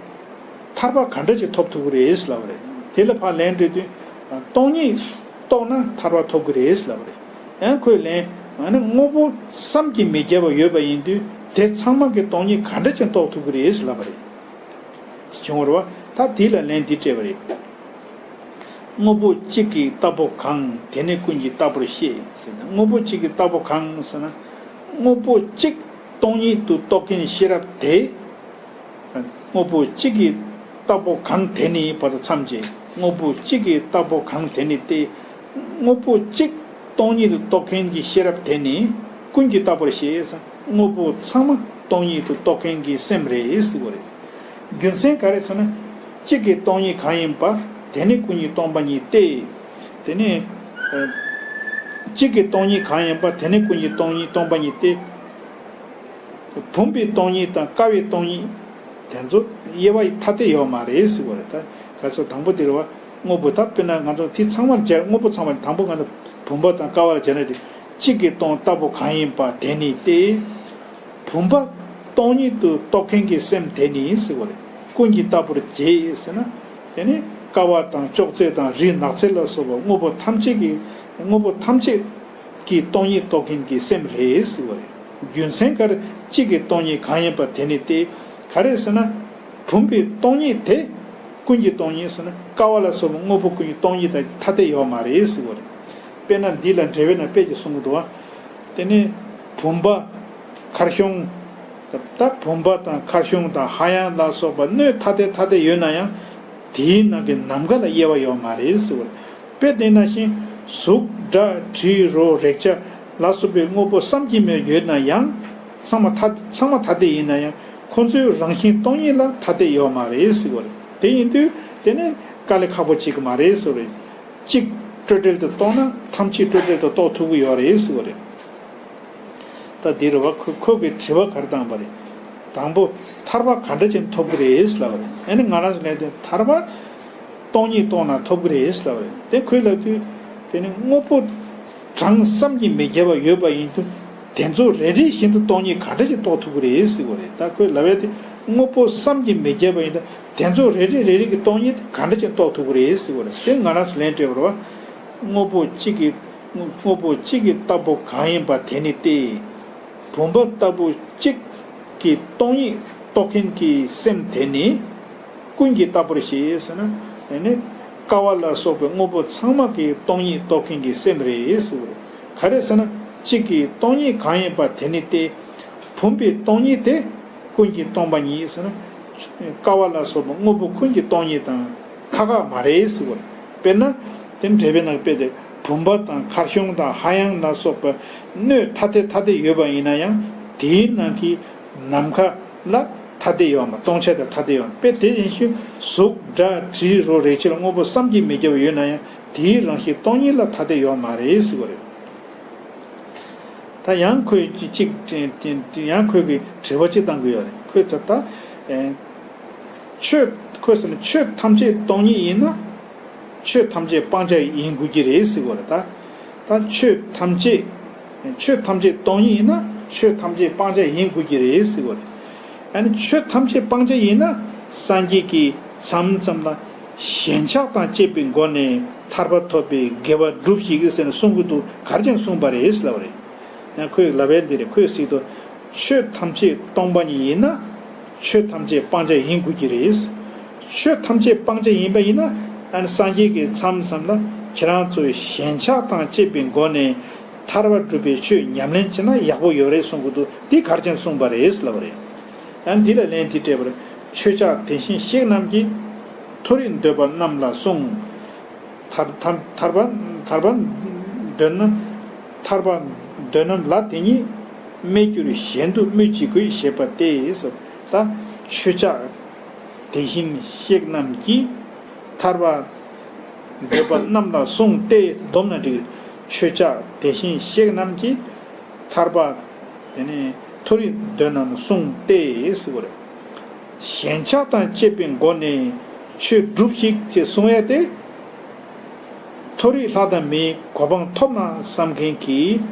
ཐར་པ་ག་འདྲ་ཞིག་ཐོབ་ཐུབ་ཀྱི་རེད་ཟེར་ལབ་པ་རེད། དེ་ལ་ཕར་ལན་སྤྲད་དུས་སྟོང་ཉིད་རྟོགས་ན་ཐར་པ་ཐོབ་ཀྱི་རེད་ཟེར་ལབ་པ་རེད། ཡང་ཁོས་ལན་ཨ་ནི་དངོས་པོ་བསམ་གྱིས་མི་ཁྱབ་པ་ཡོད་པ་ཡིན་དུས་དེ་ཚང་མ་གི་སྟོང་ཉིད་ག་འདྲ་ཞིག་རྟོགས་ཐུབ་ཀྱི་རེད་ཟེར་ལབ་པ་རེད། བྱུང་བ་རེད་བ། ད་དེ་ལ་ལན་འདི་སྤྲད་པ་རེད། དངོས་པོ་གཅིག་གིས་རྟག་པོ་གང་། དེ་ནི་ཀུན་གྱིས་རྟག་པར་ཤེས་ཟེར་ན། དངོས་པོ་གཅིག་གིས་རྟག་པོ་གང་ཟེར་ན། དངོས་པོ་གཅིག་སྟོང་ཉིད་དུ་རྟོགས་མཁན་ཤེས་རབ་དེ། དངོས་པོ་གཅིག་གིས་རྟག་པོ་གང་དེ་ནི་བར་དུ་མཚམས་བཅད། དངོས་པོ་གཅིག་གིས་རྟག་པོ་གང་དེ་ནི་སྟེ། དངོས་པོ་གཅིག་སྟོང་ཉིད་དུ་རྟོགས་མཁན་གྱི་ཤེས་རབ་དེ་ནི་ཀུན་གྱིས་རྟག་པར་ཤེས། དངོས་པོ་ཚང་མ་སྟོང་ཉིད་དུ་རྟོགས་མཁན་གྱི་སེམས་རེད་ཟེར་བ་རེད། རྒྱུ་མཚན་ག་རེ་ཟེར་ན། གཅིག་གི་སྟོང་ཉིད་གང་ཡིན་པ། དེ་ནི་ཀུན་གྱིས་སྟོང་པ་ཉིད་དེ། དེ་ནི། ཨ། གཅིག་གི་སྟོང་ཉིད་གང་ཡིན་པ། དེ་ནི་ཀུན་གྱིས་སྟོང་ཉིད་སྟོང་པ་ཉིད་དེ། བུམ་པའི་སྟོང་ཉིད་དང་ཀ་བའི་སྟོང་ཉིད། དེ་ཚོ་དབྱེ་བ་ཐ་དད་ཡོད་མ་རེད་ཟེར་བ་རེད། ད་ག་ས་དང་པོ་དེ་རེད་བ། དངོས་པོ་ད་དཔེར་ན་ང་ཚོ་དེ་ཚང་མར་སྦྱར། དངོས་པོ་ཚང་མ་དང་པོ་ང་ཚོ་བུམ་པ་དང་ཀ་བ་ལ་སྦྱར་ན་དེ། གཅིག་གི་སྟོང་ལྟ་བུ་གང་ཡིན་པ་དེ་ནི་སྟེ། བུམ་པ་སྟོང་ཉིད་དུ་རྟོགས་མཁན་གྱི་སེམས་དེ་ནི་ཟེར་བ་རེད། ཀུན་གྱིས་རྟག་པར་བྱེད་ཟེར་ན། དེ་ནི་ཀ་བ་དང་ཅོག་ཙེ་དང་རི་ནགས་ཚལ་ལ་སོགས་པ་དངོས་པོ་ཐམས་ཅད་ཀྱི་དངོས་པོ་ཐམས་ཅད་ཀྱི་སྟོང་ཉིད་རྟོགས་མཁན་གྱི་སེམས་རེད་ཟེར་བ་རེད། རྒྱུ་མཚན་ག་རེ། གཅིག་གི་སྟོང་ཉིད་གང་ཡིན་པ་དེ་ནི་སྟེ། ག་རེ་ཟེར་ན། བུམ་པའི་སྟོང་ཉིད་དེ། ཀུན་གྱི་སྟོང་ཉིད་ཟེར་ན་ཀ་བ་ལ་སོགས་པའི་དངོས་པོ་ཀུན་གྱི་སྟོང་ཉིད་དང་ཐ་དད་ཡོད་མ་རེད་ཟེར་བ་རེད། དཔེར་ན་འདི་ལ་འགྲེལ་པའི་ནང་དཔེ་ཅིག་གསུང་གི་འདུག་བ། དེ་ནི་བུམ་པ། མཁར་གཞོང་། ད་བུམ་པ་དང་མཁར་གཞོང་དང་ཧ་ཡང་ལ་སོགས་པ་སྣོད་ཐ་དད་ཐ་དད་ཡོད་ན་ཡང་། དེའི་ནང་གི་ནམ་མཁའ་ལ་དབྱེ་བ་ཡོད་མ་རེད་ཟེར་བ་རེད། དཔེ་དེ་ནང་བཞིན་གཟུགས་སྒྲ་དྲི་རོ་རེག་བྱ་ལ་སོགས་པའི་དངོས་པོ་བསམ་གྱིས་མི་ཁྱབ་ཡོད་ན་ཡང་། ཚང་མ་ཐ་ཚང་མ་ཐ་དད་ཡིན་ན་ཡང་ཁོ་ཚོའི་རང་བཞིན་སྟོང་ཉིད་ལ་ཐ་དད་ཡོད་མ་རེད་ཟེར་བ་རེད། དེ་ཡིན་དུས་དེ་ནི་དཀའ་ལས་ཁག་པོ་བྱེད་ཀྱི་མ་རེད་ཟེར་བ་རེད། གཅིག་སྤྲོས་བྲལ་དུ་རྟོགས་ན་ཐམས་ཅད་སྤྲོས་བྲལ་དུ་རྟོགས་ཐུབ་ཀྱི་ཡོད་རེད་ཟེར་བ་རེད། ད་འདི་རུ་བ་ཁོ་ཁོ་གིས་དྲི་བ་ག་རེ་བཏང་པ་རེད། དང་པོ་ཐར་པ་ག་འདྲ་བྱས་ནས་ཐོབ་ཀྱི་རེད་ལབ་པ་རེད། ཨ་ནི་ང་རང་ཚོ་ལན་དེ་ཐར་པ་སྟོང་ཉིད་རྟོགས་ན་ཐོབ་ཀྱི་རེད་ལབ་པ་རེད། དེ་ཁོས་ལབ་དུས་དེ་ནི་དངོས་པོ་གྲངས་བསམ་གྱིས་མི་ཁྱབ་པ་ཡོད་པ་ཡིན་དུས་དེ་ཚོ་རེ་རེ་བཞིན་དུ་སྟོང་ཉིད་ག་འདྲ་ཞིག་རྟོགས་ཐུབ་ཀྱི་རེད་ཟེར་བ་རེད། ད་ཁོས་ལབ་ཡ་དེ་ དངོས་པོ་བསམ་གྱིས་མི་ཁྱབ་པ་ཡིན་ད། དེ་ཚོ་རེ་རེ་རེ་རེ་གི་སྟོང་ཉིད་དེ་ག་འདྲ་ཅིག་རྟོགས་ཐུབ་ཀྱི་རེད་ཟེར་བ་རེད། དེ་ང་རང་ཚོ་ལན་སྤྲད་པ་རེད་བ། དངོས་པོ་གཅིག་གི་དངོས་པོ་གཅིག་གི་ལྟ་བུ་གང་ཡིན་པ་དེ་ནི་སྟེ། བུམ་པ་ལྟ་བུ་གཅིག་གི་སྟོང་ཉིད་རྟོགས་མཁན་གྱི་སེམས་དེ་ནི་ཀུན་གྱི་ལྟ་བུར་ཤེས་ཟེར་ན། དེ་ནི་ཀ་བ་ལ་སོགས་པའི་དངོས་པོ་ཚང་མ་གི་སྟོང་ཉིད་རྟོགས་མཁན་གྱི་སེམས་རེད་ཟེར་བ་རེད། ག་རེ་ཟེར་ན། གཅིག་གི་སྟོང་ཉིད་གང་ཡིན་པ་དེ་ནི་སྟེ། བུམ་པའི་སྟོང་ཉིད་དེ་ཀུན་གྱིས་སྟོང་པ་ཉིད་ཟེར་ན། ཀ་བ་ལ་སོགས་པ་དངོས་པོ་ཀུན་གྱི་སྟོང་ཉིད་དང་ཁ་ཁ་མ་རེད་ཟེར་བ་རེད། དཔེར་ན། དེ་འགྲེལ་པའི་ནང་དཔེ་དེ་བུམ་པ་དང་མཁར་གཞོང་དང་ཧ་ཡང་ལ་སོགས་པ་སྣོད་ཐ་དད་ཐ་དད་ཡོད་པ་ཡིན་ན་ཡང་དེའི་ནང་གི་ནམ་མཁའ་ལ་ཐ་དད་ཡོད་མ། སྟོང་ཆ་དེར་ཐ་དད་ཡོད་མ། དཔེ་དེ་བཞིན་ཞུ། གཟུགས་སྒྲ་དྲི་རོ་རེག་བྱ་ལ་དངོས་པོ་བསམ་གྱིས་མི་ཁྱབ་པ་ཡོད་ན་ཡང་དེའི་རང་བཞིན་སྟོང་ཉིད་ལ་ཐ་དད་ཡོད་མ་རེད་ཟེར་བ་རེད། ད་ཡང་ཁོས་ཅིག་ཅིག་ཡང་ཁོས་ཀྱི་དྲི་བ་ཅིག་བཏང་གི་ཡོད་རེད། ཁོས་ད་ལྟ་ཨེ། ཆོས་ཁོས་ཟེར་ན་ཆོས་ཐམས་ཅད་སྟོང་ཉིད་ཡིན་ན་ཆོས་ཐམས་ཅད་སྤང་བྱ་ཡིན་དགོས་ཀྱི་རེད་ཟེར་བ་རེད། ད་ད་ཆོས་ཐམས་ཅད་ཆོས་ཐམས་ཅད་སྟོང་ཉིད་ཡིན་ན་ཆོས་ཐམས་ཅད་སྤང་བྱ་ཡིན་དགོས་ཀྱི་རེད་ཟེར་བ་རེད། ཨ་ནི་ཆོས་ཐམས་ཅད་སྤང་བྱ་ཡིན་ན་སངས་རྒྱས་ཀྱིས་མཚམས་མཚམས་ལ་ཞེན་ཆགས་དང་བཅས་པའི་སྒོ་ནས་ཐར་པ་ཐོབ་པའི་དགེ་བ་སྒྲུབས་ཤིག་ཟེར་ནས་གསུང་གི་འདུག་གར་ཀྱང་གསུངས་པ་རེད་ལབ་པ་རེད། ཡང་ཁོས་ལབ་ཡས་འདི་རེད། ཁོས་གཟིགས་དོ། ཆོས་ཐམས་ཅད་སྟོང་པ་ཉིད་ཡིན་ན། ཆོས་ཐམས་ཅད་སྤང་བྱ་ཡིན་དགོས་ཀྱི་རེད། ཆོས་ཐམས་ཅད་སྤང་བྱ་ཡིན་པ་ཡིན་ན། ཨ་ནི་སངས་རྒྱས་ཀྱིས་མཚམས་མཚམས་ལ་ཁྱེད་རང་ཚོས་ཞེན་ཆགས་དང་བཅས་པའི་སྒོ་ནས་ཐར་པ་སྒྲུབ་པའི་ཆོས་ཉམས་ལེན་བྱས་ན་ཡག་པོ་ཡོད་རེད་གསུང་གི་འདུག་འདི་གར་ཀྱང་གསུངས་པ་རེད་ལབ་པ་རེད། ཡང་འདི་ལ་ལན་འདི་སྤྲད་པར། ཁྱོད་ཅག་དེ་བཞིན་གཤེགས་རྣམས་ཀྱིས། མཐོ་རིས་འདོད་པ་རྣམས་ལ་གསུངས། ཐར་ཐར་ཐར་པ་ཐར་པ་འདོད་ན། ཐར་པ་འདོད་རྣམས་ལ་དེ་ཉིད་སྨྲས་གྱུར་གཞན་དུ་སྨོས་ཅི་དགོས་ཞེས་པ་སྟེ་ཟེར། ད་ཁྱོད་ཅག་དེ་བཞིན་གཤེགས་རྣམས་ཀྱིས། ཐར་པ་འདོད་པ་རྣམས་ལ་གསུངས་ཏེ་སྡོམ་ན་འགྲིག་ཁྱོད་ཅག་དེ་བཞིན་གཤེགས་རྣམས་ཀྱིས། ཐར་པ་དེ་ནི་མཐོ་རིས་འདོད་རྣམས་གསུངས་ཏེ་ཟེར་བ་རེད། ཞེན་ཆགས་དང་བཅས་པའི་སྒོ་ནས་ཆོས་སྒྲུབས་ཤིག་ཅེས་གསུང་ཡས་ཏེ། མཐོ་རིས་ལྷ་དང་མིའི་གོ་འཕང་ཐོབ་ན་བསམ་མཁན་གྱི་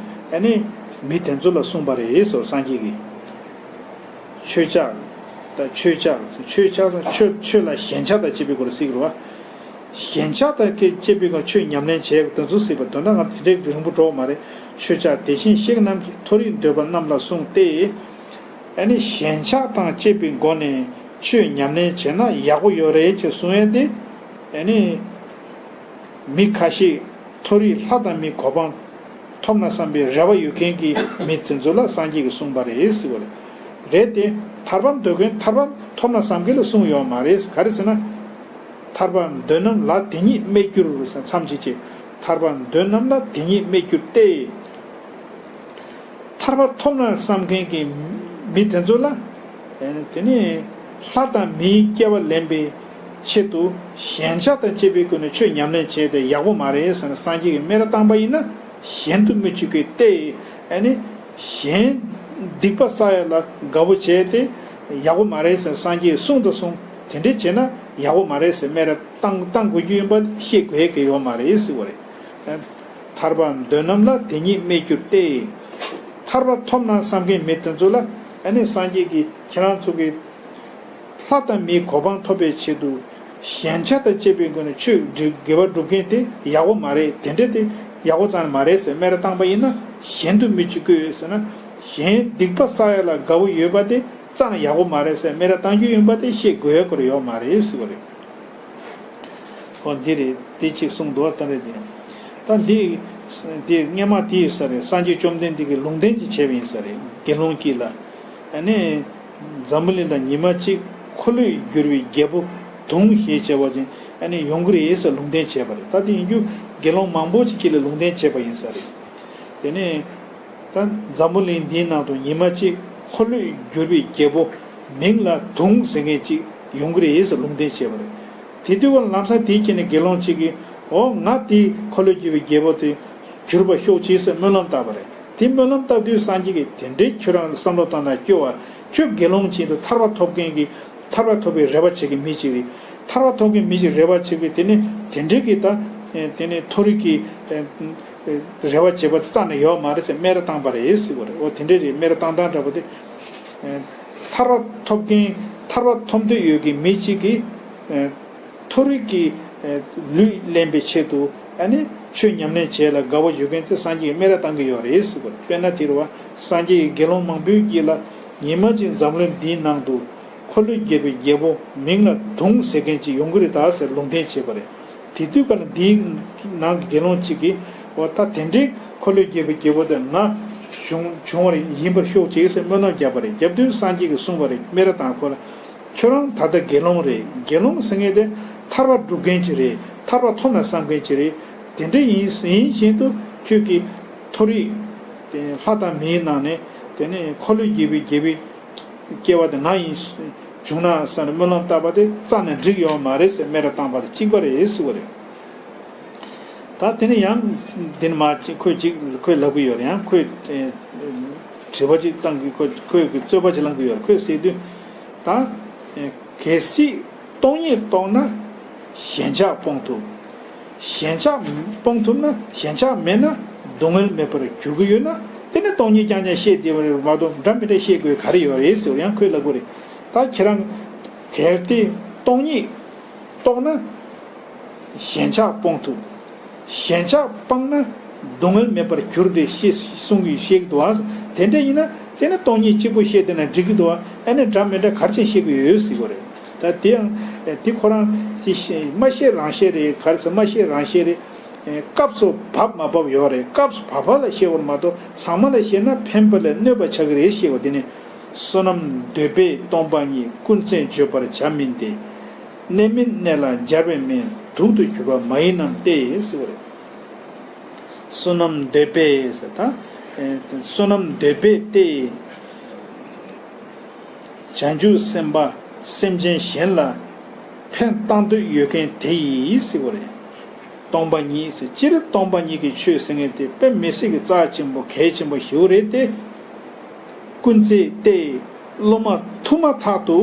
ཨ་ནི་མི་དེ་ཚོ་ལ་གསུངས་པ་རེད་ཟེར་སངས་རྒྱས་ཀྱིས། ཁྱོད་ཅག་ད་ཁྱོད་ཅག་ཁྱོད་ཅག་ཁྱོད་ཁྱོད་ལ་ཞེན་ཆགས་དང་བཅས་པའི་སྒོ་ནས་ཟེར་གི་རེད་བ། ཞེན་ཆགས་དང་བཅས་པའི་སྒོ་ནས་ཆོས་ཉམས་ལེན་བྱས་དེ་ཚོ་ཟེར་བ་དོན་དག་ང་དེ་འདྲའི་རིང་པོ་འགྲོ་བ་མ་རེད། ཁྱོད་ཅག་དེ་བཞིན་གཤེགས་རྣམས་ཀྱིས་མཐོ་རིས་འདོད་པ་རྣམས་ལ་གསུངས་ཏེ། ཨ་ནི་ཞེན་ཆགས་དང་བཅས་པའི་སྒོ་ནས་ཆོས་ཉམས་ལེན་བྱས་ན་ཡག་པོ་ཡོད་རེད་ཅེས་གསུང་ཡས་ཏེ། ཨ་ནི་མི་ཁ་ཤས་མཐོ་རིས་ལྷ་དང་མིའི་གོ་འཕང་ཐོབ་ན་བསམ་པའི་རེ་བ་ཡོད་མཁན་གྱི་མི་དེ་ཚོ་ལ་སངས་རྒྱས་ཀྱིས་གསུངས་པ་རེད་ཟེར་བ་རེད། རེད་དེ། ཐར་པ་འདོད་མཁན་ཐར་པ་ཐོབ་ན་བསམ་མཁན་ལ་གསུངས་ཡོད་མ་རེད། ག་རེ་ཟེར་ན། ཐར་པ་འདོད་རྣམས་ལ་དེ་ཉིད་སྨྲས་གྱུར་ཟེར་མཚམས་གཅིག་བྱས། ཐར་པ་འདོད་རྣམས་ལ་དེ་ཉིད་སྨྲས་གྱུར་ཏེ། ཐར་པ་ཐོབ་ན་བསམ་མཁན་གྱི་མི་དེ་ཚོ་ལ། དེ་ནི་ལྷ་དང་མིའི་སྐྱེ་བ་ལེན་པའི་ཆེད་དུ་ཞེན་ཆགས་དང་བཅས་པའི་སྒོ་ནས་ཆོས་ཉམས་ལེན་བྱས་ཏེ་ཡག་པོ་མ་རེད་ཟེར་ནས་སངས་རྒྱས་ཀྱིས་སྨད་ར་བཏང་པ་ཡིན་ན་གཞན་དུ་སྨོས་ཅི་དགོས་ཏེ། ཨ་ནི་གཞན་སྡིག་པ་བསགས་ཡ་ལ་དགའ་བོ་བྱས་ཏེ་ཡག་པོ་མ་རེད་ཟེར་སངས་རྒྱས་གསུངས་དང་གསུངས་དེ་འདྲས་བྱས་ན་ཡག་པོ་མ་རེད་ཟེར་སྨད་ར་བཏང་བཏང་དགོས་རྒྱུ་ཡིན་པ་ཤེས་དགོས་ཀྱི་ཡོད་མ་རེད་ཟེར་བ་རེད། ཐར་པ་འདོད་རྣམས་ལ་དེ་ཉིད་སྨྲས་གྱུར་ཏེ། ཐར་པ་ཐོབ་ན་བསམ་མཁན་མི་དེ་ཚོ་ལ་ཨ་ནི་སངས་རྒྱས་ཀྱིས་ཁྱེད་རང་ཚོ་གི་ལྷ་དང་མིའི་གོ་འཕང་ཐོབ་པའི་ཆེད་དུ་ཞེན་ཆགས་དང་བཅས་པའི་སྒོ་ནས་ཆོས་སྒྲུབ་དགེ་བ་སྒྲུབ་མཁན་དེ་ཡག་པོ་མ་རེད། དེ་འདྲ་དེ་ཡག་པོ་རྩ་ནས་མ་རེད་ཟེར་སྨད་ར་བཏང་པ་ཡིན་ན་གཞན་དུ་སྨོས་ཅི་དགོས་ཟེར་ན་གཞན་སྡིག་པ་བསགས་ཡ་ལ་དགའ་བོ་ཡོད་པ་དེ་རྩ་ནས་ཡག་པོ་མ་རེད་ཟེར་སྨད་ར་བཏང་རྒྱུ་ཡིན་པ་དེ་ཤེས་དགོས་ཡ་སྐོར་ཡོད་མ་རེད་ཟེར་བ་རེད། ཨོ་འདི་རེད། དེ་གཅིག་གསུངས་འདུག་བ། ད་རེད་དེ། ད་འདི་འདི་སྔས་མ་དེ་ཡོད་ས་རེད། སངས་རྒྱས་བཅོམ་ལྡན་འདས་ཀྱིས་ལུང་བསྟན་ཅིག་བྱས་པ་ཡིན་ས་རེད། དགེ་སློང་གཅིག་ལ། ཨ་ནི་འཛམ་བུ་གླིང་ལ་ཉི་མ་གཅིག་འཁོར་ལོས་སྒྱུར་བའི་རྒྱལ་པོ་དུང་ཞེས་བྱ་བ་ཅིག་ཨ་ནི་ཡོང་གི་རེད་ཟེར་ལུང་བསྟན་བྱས་པ་རེད། ད་དེ་ཡིན་རྒྱུ་དགེ་སློང་མང་པོ་ཅིག་གཅིག་ལ་ལུང་བསྟན་བྱས་པ་ཡིན་ས་རེད། དེ་ནས། ད་འཛམ་བུ་གླིང་འདིའི་ནང་དུ་ཉི་མ་གཅིག་འཁོར་ལོས་སྒྱུར་བའི་རྒྱལ་པོ་མིང་ལ་དུང་ཟེར་མཁན་ཅིག་ཡོང་གི་རེད་ཟེར་ལུང་བསྟན་བྱས་པ་རེད། དེ་དུས་ཀྱང་ལམ་སང་དེའི་རྐྱེན་ནས་དགེ་སློང་གཅིག་གིས་ཨོ་ང་དེ་འཁོར་ལོས་སྒྱུར་བའི་རྒྱལ་པོ་དེ་གྱུར་པ་ཤོག་ཅིག་ཟེར་སྨོན་ལམ་བཏབ་པ་རེད། དེ་སྨོན་ལམ་བཏབ་དུས་སངས་རྒྱས་ཀྱིས་དེ་འདྲའི་ཁྱོད་རང་ལ་བསམ་བློ་བཏང་དང་སྐྱོ་བ། ཁྱོད་དགེ་སློང་ཅིག་ཏུ་ཐར་པ་ཐོབ་མཁན་གྱི་ཐར་པ་ཐོབ་པའི་རེ་བ་བྱེད་མཁན་མི་ཅིག་རེད། ཐར་པ་ཐོབ་མཁན་མི་ཅིག་རེ་བ་བྱེད་དགོས། དེ་ནི་དེ་འདྲའི་གི་ད་དེ་ནི་མཐོ་རིས་ཀྱི་རེ་བ་བྱེད་པ་དེ་རྩ་ནས་ཡོད་མ་རེད་ཟེར་སྨད་ར་བཏང་པ་རེད་ཟེར་བ་རེད། འོ་དེ་འདྲའི་རེད། སྨད་ར་བཏང་སྟངས་འདྲ་པོ་དེ། ཐར་པ་ཐོབ་མཁན་ ཐར་པ་ཐོབ་འདོད་ཡོད་མཁན་མི་གཅིག་གིས་ཨེ་མཐོ་རིས་ཀྱི་ཨེ་ལུས་ལེན་པའི་ཆེད་དུ་ཨ་ནི་ཆོས་ཉམས་ལེན་བྱེད་ལ་དགའ་བོ་ཡོད་མཁན་དེ་སངས་རྒྱས་ཀྱིས་སྨད་ར་བཏང་གི་ཡོད་རེད་ཟེར་བ་རེད། དཔེར་ན་དེ་རེད་བ། སངས་རྒྱས་ཀྱིས་དགེ་སློང་མང་པོའི་དཀྱིལ་ལ་ཉི་མ་གཅིག་འཛམ་གླིང་འདིའི་ནང་དུ་འཁོར་ལོས་སྒྱུར་བའི་རྒྱལ་པོ་མིང་ལ་གདུང་ཟེར་མཁན་ཅིག་ཡོང་གི་རེད་ད་ཟེར་ལུང་བསྟན་བྱས་པ་རེད། དེ་དུས་ཀ་ལ་འདིའི་ནང་གི་དགེ་སློང་གཅིག་གིས་འོ་ད་དེ་འདྲའི་འཁོར་ལོས་སྒྱུར་བའི་རྒྱལ་པོ་དེ་ང་བྱུང་བྱུང་བ་ཡིན་པར་ཤོག་ཅིག་ཟེར་སྨོན་ལམ་བརྒྱབ་པ་རེད། བརྒྱབ་དུས་སངས་རྒྱས་ཀྱིས་གསུངས་པ་རེད། སྨད་ར་དང་ཁོ་ལ། ཁྱོད་རང་ད་ལྟ་དགེ་སློང་རེད། དགེ་སློང་ཟེར་མཁན་དེ་ཐར་པ་སྒྲུབ་མཁན་ཅིག་རེད། ཐར་པ་ཐོབ་ན་བསམ་མཁན་ཅིག་རེད། དེ་འདྲ་ཡིན་ཡིན་བཞིན་དུ་ཁྱོད་ཀྱིས་མཐོ་རིས་དེ་ལྷ་དང་མིའི་ནང་ནས་དེ་ནས་འཁོར་ལོས་སྒྱུར་བའི་རྒྱལ་པོའི་སྐྱེ་བ་དེ་ང་ཡིན་བྱུང་ན་བསམ་ནས་སྨོན་ལམ་བཏབ་པ་དེ་རྩ་ནས་འགྲིག་ཡོད་མ་རེད་ཟེར་སྨད་ར་བཏང་པ་དང་གཅིག་པ་རེད་ཟེར་བ་རེད། ད་དེ་ནས་ཡང་འདི་ནས་མ་གཅིག་ཁོས་གཅིག་ཁོས་ལབ་ཀྱི་ཡོད་རེད། ཡང་ཁོས་ཨེ་དྲི་བ་གཅིག་བཏང་གི། ཁོས་ཁོས་ཀྱི་རྩོད་པ་གཅིག་བསླང་གི་ཡོད་རེད། ཁོས་ཟེར་དུས་ད་ཨེ་གལ་སྲིད་སྟོང་ཉིད་རྟོགས་ན་ཞེན་ཆགས་སྤོང་ཐུབ། ཞེན་ཆགས་སྤོང་ཐུབ་ན། ཞེན་ཆགས་མེད་ན་སྡུག་བསྔལ་མེད་པར་གྱུར་གྱི་ཡོད་ན། དེ་ནི་སྟོང་ཉིད་རྐྱང་རྐྱང་བཤད་བསྡད་པ་རེད་མ་གཏོགས་འདྲ་མི་འདྲ་བཤད་དགོས་ག་རེ་ཡོད་རེད་ཟེར་བ་རེད། ཡང་ཁོས་ལབ་དགོས་རེད། ད་ཁྱེད་རང་གལ་ཏེ་སྟོང་ཉིད་རྟོགས་ན་ཞེན་ཆགས་སྤོང་ཐུབ། ཞེན་ཆགས་སྤངས་ན་སྡུག་བསྔལ་མེད་པར་གྱུར་ཏེ་ཞེས་གསུང་གི་བཤད་ཀྱི་འདུག་ཨ། དེ་འདྲ་ཡིན་ན་དེ་ནི་སྟོང་ཉིད་གཅིག་པུ་བཤད་བསྡད་ན་འགྲིག་གི་འདུག་ཨ། ཨ་ནི་འདྲ་མི་འདྲ་ག་རེ་བྱས་བཤད་ཀྱི་ཡོད་ཟེར་གྱི་རེད། ད་དེ་ཡང་དེ་ཁོ་རང་སྨྲ་ཤེས་རང་ཤེས་རེད། ག་རེ་ཟེར། སྨྲ་ཤེས་རང་ཤེས་རེད། སྐབས་སུ་བབ་མ་བབ་ཡོད་རེད། སྐབས་སུ་བབ་པ་ལ་བཤད་དགོས་མ་གཏོགས་ཚང་མ་ལ་བཤད་ན་ཕན་པ་ལས་གནོད་པ་ཆགས་ཀྱི་རེད་བཤད་པ་དེ་ནི། བསོད་ནམས་འདོད་པས་སྟོང་པ་ཉིད། ཀུན་བཙན་བརྗོད་པར་བྱ་མིན་ཏེ། གནས་མིན་གནས་ལ་སྦྱར་བས་མིན། དུག་ཏུ་གྱུར་པ་མ་ཡིན་ནམ་སྟེ་ཟེར་བ་རེད། བསོད་ནམས་འདོད་པས་ཟེར་ད། ཨེ་བསོད་ནམས་འདོད་པས་ཏེ། བྱང་ཆུབ་སེམས་དཔའ་སེམས་ཅན་གཞན་ལ་ཕན་བཏགས་འདོད་ཡོད་མཁན་དེ་ཡིས་ཟེར་བ་རེད། སྟོང་པ་ཉིད་ཟེར། སྤྱིར་སྟོང་པ་ཉིད་ཀྱི་ཆོས་ཟེར་མཁན་དེ་དཔེ་མི་སྲིད་ཀྱི་རྩ་ཆེན་པོ་གལ་ཆེན་པོ་ཞིག་རེད་དེ། ཀུན་བཙན་ཏེ། སློབ་མ་ཐུག་མ་ཐག་ཏུ་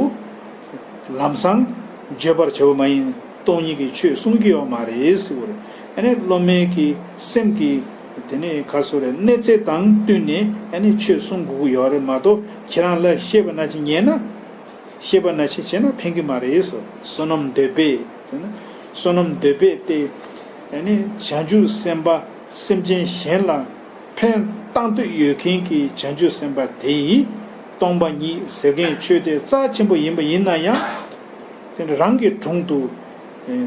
ལམ་སང་བརྗོད་པར་བྱ་བ་མ་ཡིན། སྟོང་ཉིད་ཀྱི་ཆོས་གསུང་གི་ཡོད་མ་རེད་ཟེར་བ་རེད། ཨ་ནི་སློབ་མའི་གི་སེམས་ཀྱི་དེ་ནས་ག་ཟེར་རེད། གནས་ཚད་དང་བསྟུན་ནས་ཨ་ནི་ཆོས་གསུང་དགོས་ཀྱི་ཡོད་རེད་མ་གཏོགས་ཁྱེད་རང་ལ་བཤད་པ་ནང་བཞིན་ཉན་ན། བཤད་པ་ནང་བཞིན་བྱས་ན་ཕན་གྱི་མ་རེད་ཟེར། བསོད་ནམས་འདོད་པས་དེ་ནི་བསོད་ནམས་འདོད་པས་ཏེ། ཨ་ནི་བྱང་ཆུབ་སེམས་དཔའ་སེམས་ཅན་གཞན་ལ་ཕན་བཏགས་འདོད་ཡོད་མཁན་གྱི་བྱང་ཆུབ་སེམས་དཔའ་དེ་ཡིས་སྟོང་པ་ཉིད་ཟེར་མཁན་ཆོས་དེ་རྩ་ཆེན་པོ་ཡིན་པ་ཡིན་ན་ཡང་། དེ་ནི་རང་གི་དྲུང་དུ་ཨེ་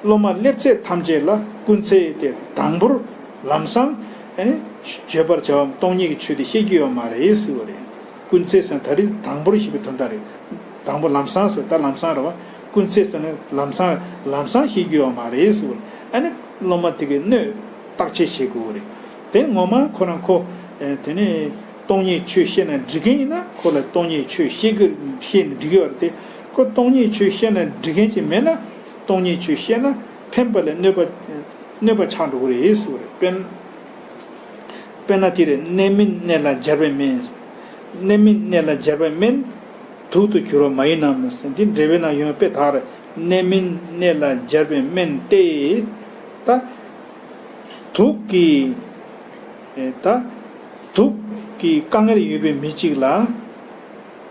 སློབ་མ་སླེབས་ཚད་ཐམས་ཅད་ལ་ཀུན་བཙན་དེ་དང་པོར་ལམ་སང་ཨ་ནི་བརྗོད་པར་བྱ་བ་སྟོང་ཉིད་ཀྱི་ཆོས་དེ་བཤད་ཀྱི་ཡོད་མ་རེད་ཟེར་བ་རེད། ཀུན་བཙན་ཟེར་ན་ད་རེས་དང་པོར་ཞེས་པའི་དོན་དག་རེད། དང་པོ་ལམ་སང་ཟེར་ད་ལམ་སང་རེད་བ། ཀུན་བཙན་ཟེར་ན་ལམ་སང་ལམ་སང་བཤད་ཀྱི་ཡོད་མ་རེད་ཟེར་བ་རེད། ཨ་ནི་སློབ་མ་དེ་གའི་སྣོད་བརྟག་དཔྱད་བྱེད་དགོས་རེད། དེ་ངོ་མ་ཁོ་རང་ཁོ་ཨེ་དེ་ནས་སྟོང་ཉིད་ཆོས་བཤད་ན་འགྲིག་མཁན་ཡིན་ན་ཁོ་ལ་སྟོང་ཉིད་ཆོས་བཤད་ཀྱི་བཤད་ན་འགྲིག་གི་ཡོད་རེད་དེ། ཁོ་སྟོང་ཉིད་ཆོས་བཤད་ན་འགྲིག་མཁན་ཅིག་མེད་ན་སྟོང་ཉིད་ཆོས་བཤད་ན་ཕན་པ་ལས་གནོད་པ་གནོད་པ་ཆགས་འགྲོ་གི་རེད་ཟེར་བ་རེད། དཔེར་དཔེར་ན་དེ་རེད། གནས་མིན་གནས་ལ་སྦྱར་བས་མིན། གནས་མིན་གནས་ལ་སྦྱར་བས་མིན། དུག་ཏུ་གྱུར་པ་མ་ཡིན་ནམ་ཟེར། འདི་འགྲེལ་པའི་ནང་ཡོང་དཔེ་དག་རེད། གནས་མིན་གནས་ལ་སྦྱར་བས་མིན་ཏེ། ད་དུག་གི་ཨེ་ད་དུག་གི་དཀའ་ངལ་ཡོད་པའི་མི་གཅིག་ལ།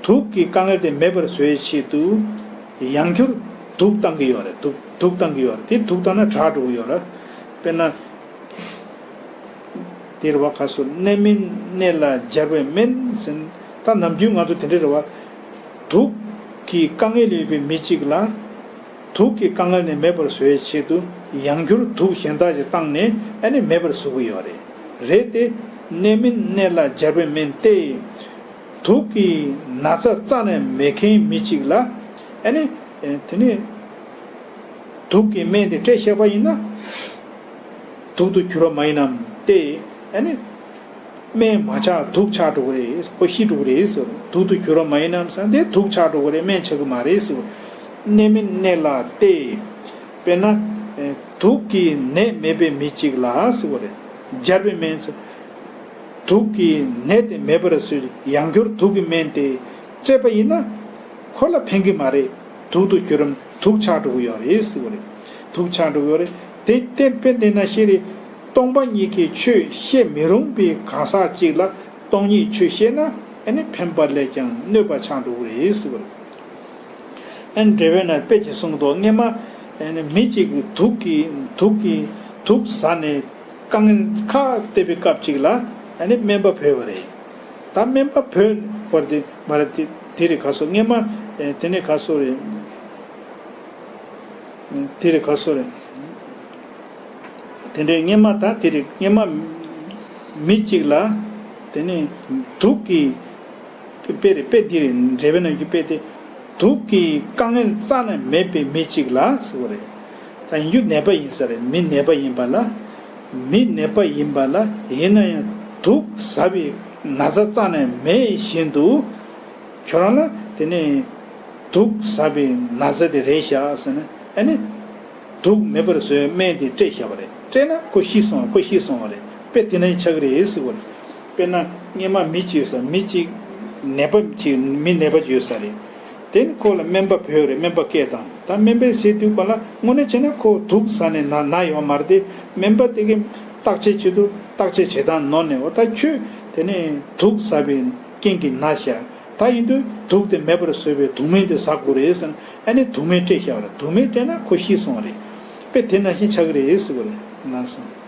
དུག་གི་དཀའ་ངལ་དེ་མེད་པར་བཟོ་བའི་ཆེད་དུ་ཡང་བསྐྱར་དུག་བཏང་གི་ཡོད་རེད། དུག་དུག་བཏང་གི་ཡོད་རེད། དེ་དུག་བཏང་ན་དྲག་འགྲོ་གི་ཡོད་རེད། དཔེར་ན། དེ་རེད་བ། ག་ཟེར། གནས་མིན་གནས་ལ་སྦྱར་བས་མིན་ཟེར། ད་ནམ་རྒྱུན་ང་ཚོ་དེ་འདྲ་རེད་བ། དུག་གི་དཀའ་ངལ་ཡོད་པའི་མི་གཅིག་ལ། དུག་གི་དཀའ་ངལ་ནི་མེད་པར་བཟོ་བའི་ཆེད་དུ་ཡང་བསྐྱར་དུག་གཞན་དག་ཅིག་བཏང་ནས་ཨ་ནི་མེད་པར་བཟོ་གི་ཡོད་རེད། རེད་དེ། གནས་མིན་གནས་ལ་སྦྱར་བས་མིན་ཏེ། དུག་གི་ན་ཚ་རྩ་ནས་མེད་མཁན་མི་གཅིག་ལ་ཨ་ནི་དེ་ནི་དུག་གི་སྨན་དེ་སྤྲད་བཞག་པ་ཡིན་ན། དུག་ཏུ་གྱུར་པ་མ་ཡིན་ནམ་སྟེ། ཨ་ནི་སྨན་མ་ཆགས་དུག་ཆགས་འགྲོ་གི་རེད། ཁོ་ཤི་འགྲོ་གི་རེད་ཟེར། དུག་ཏུ་གྱུར་པ་མ་ཡིན་ནམ་ཟེར་དེ་དུག་ཆགས་འགྲོ་གི་རེད། སྨན་ཆགས་གི་མ་རེད་ཟེར། གནས་མིན་གནས་ལ་སྟེ། དཔེར་ན་དུག་གི་ནད་མེད་པའི་མི་གཅིག་ལ་ཟེར་བ་རེད། སྦྱར་བའི་སྨན་ཟེར། དུག་གི་ནད་དེ་མེད་པར་བཟོས། ཡང་བསྐྱར་དུག་གི་སྨན་དེ་སྤྲད་པ་ཡིན་ན། ཁོ་ལ་ཕན་གྱི་མ་རེད། དུག་ཏུ་གྱུར་རམ་དུག་ཆགས་འགྲོ་གི་ཡོད་རེད་ཟེར་བ་རེད། དུག་ཆགས་འགྲོ་གི་ཡོད་རེད། དེ་བརྟེན་དཔེ་འདི་ན་ཤེས་རེད། སྟོང་པ་ཉིད་ཀྱི་ཆོས་བཤད་མི་རུང་བའི་གང་ཟག་ཅིག་ལ་སྟོང་ཉིད་ཆོས་བཤད་ན་ཨ་ནི་ཕན་པ་ལས་ཀྱང་གནོད་པ་ཆགས་འགྲོ་གི་རེད་ཟེར་བ་རེད། ཨ་ནི་འགྲེལ་པའི་ནང་དཔེ་ཅིག་གསུངས་འདུག། སྔོན་མ་ཨ་ནི་མི་གཅིག་གིས་དུག་གིས་དུག་གིས་དུག་ཟ་ནས་དཀའ་ངལ་ཁག་བསྡད་པའི་སྐབས་ཅིག་ལ་ཨ་ནི་སྨན་པ་བོས་པ་རེད། ད་སྨན་པ་བོས་པར་དེ་མ་རེད། དེ་དེ་རེད་ག་སོ། སྔོན་མ་ཨ་དེ་ནས་ག་སོ་རེད། དེ་རེད་ག་སོ་རེད། དེ་འདྲའི་སྔོན་མ་ད་དེ་རེད། སྔོན་མ་མི་གཅིག་ལ་དེ་ནས་དུག་གིས་དཔེ་རེད། དཔེ་འདི་རེད། འགྲེལ་པའི་ནང་གི་དཔེ་དེ། དུག་གིས་དཀའ་ངལ་རྩ་ནས་མེད་པའི་མི་གཅིག་ལ་ཟེར་བ་རེད། ད་ཡིན་རྒྱུ་ནད་པ་ཡིན་ས་རེད། མི་ནད་པ་ཡིན་པ་ལ། མི་ནད་པ་ཡིན་པ་ལ་ཡིན་ན་ཡང་དུག་ཟ་བའི་ན་ཚ་རྩ་ནས་མེད་བཞིན་དུ། ཁྱོད་རང་ལ་དེ་ནས་དུག་ཟ་བའི་ན་ཚ་དེ་རེད་ཤག་ཟེར་ན། ཨ་ནི་དུག་མེད་པར་བཟོ་བའི་སྨན་དེ་སྤྲད་བཞག་པ་རེད། སྤྲད་ན་ཁོ་ཤི་སོང་བ། ཁོ་ཤི་སོང་བ་རེད། དཔེ་དེ་ནས་ཆགས་ཀྱི་རེད་ཟེར་བ་རེད། དཔེར་ན་སྔོན་མ་མི་གཅིག་ཡོད་ས། མི་གཅིག་ནད་པ་གཅིག་མི་ནད་པ་ཡོད་ས་རེད། དེ་ནི་ཁོ་ལ་སྨན་པ་བོས་རེད། སྨན་པ་སྐད་བཏང་། ད་སྨན་པས་ཟེར་དུས་ག་ལ་དངོས་གནས་བྱས་ན་ཁོ་དུག་ཟ་ནས་ན་ན་ཡོད་མ་རེད་དེ། སྨན་པ་དེ་གིས་བརྟག་དཔྱད་བྱེད་དུས་བརྟག་དཔྱད་བྱེད་སྟངས་ནོར་ནས། འོ་ད་ཁྱོད་དེ་ནས་དུག་ཟ་བའི་རྐྱེན་གྱིས་ན་ཤག། ད་ཡིན་དུས་དུག་དེ་མེད་པར་བཟོ་བའི་དུག་སྨན་དེ་ཟ་དགོས་རེད་ཟེར་ནས། ཨ་ནི་དུག་སྨན་སྤྲད་བཞག་པ་རེད། དུག་སྨན་སྤྲད་ན་ཁོ་ཤི་སོང་བ་རེད། དཔེ་དེ་ནང་བཞིན་ཆགས་ཀྱི་རེད་ཟེར་བ་རེད། ལགས་སོ།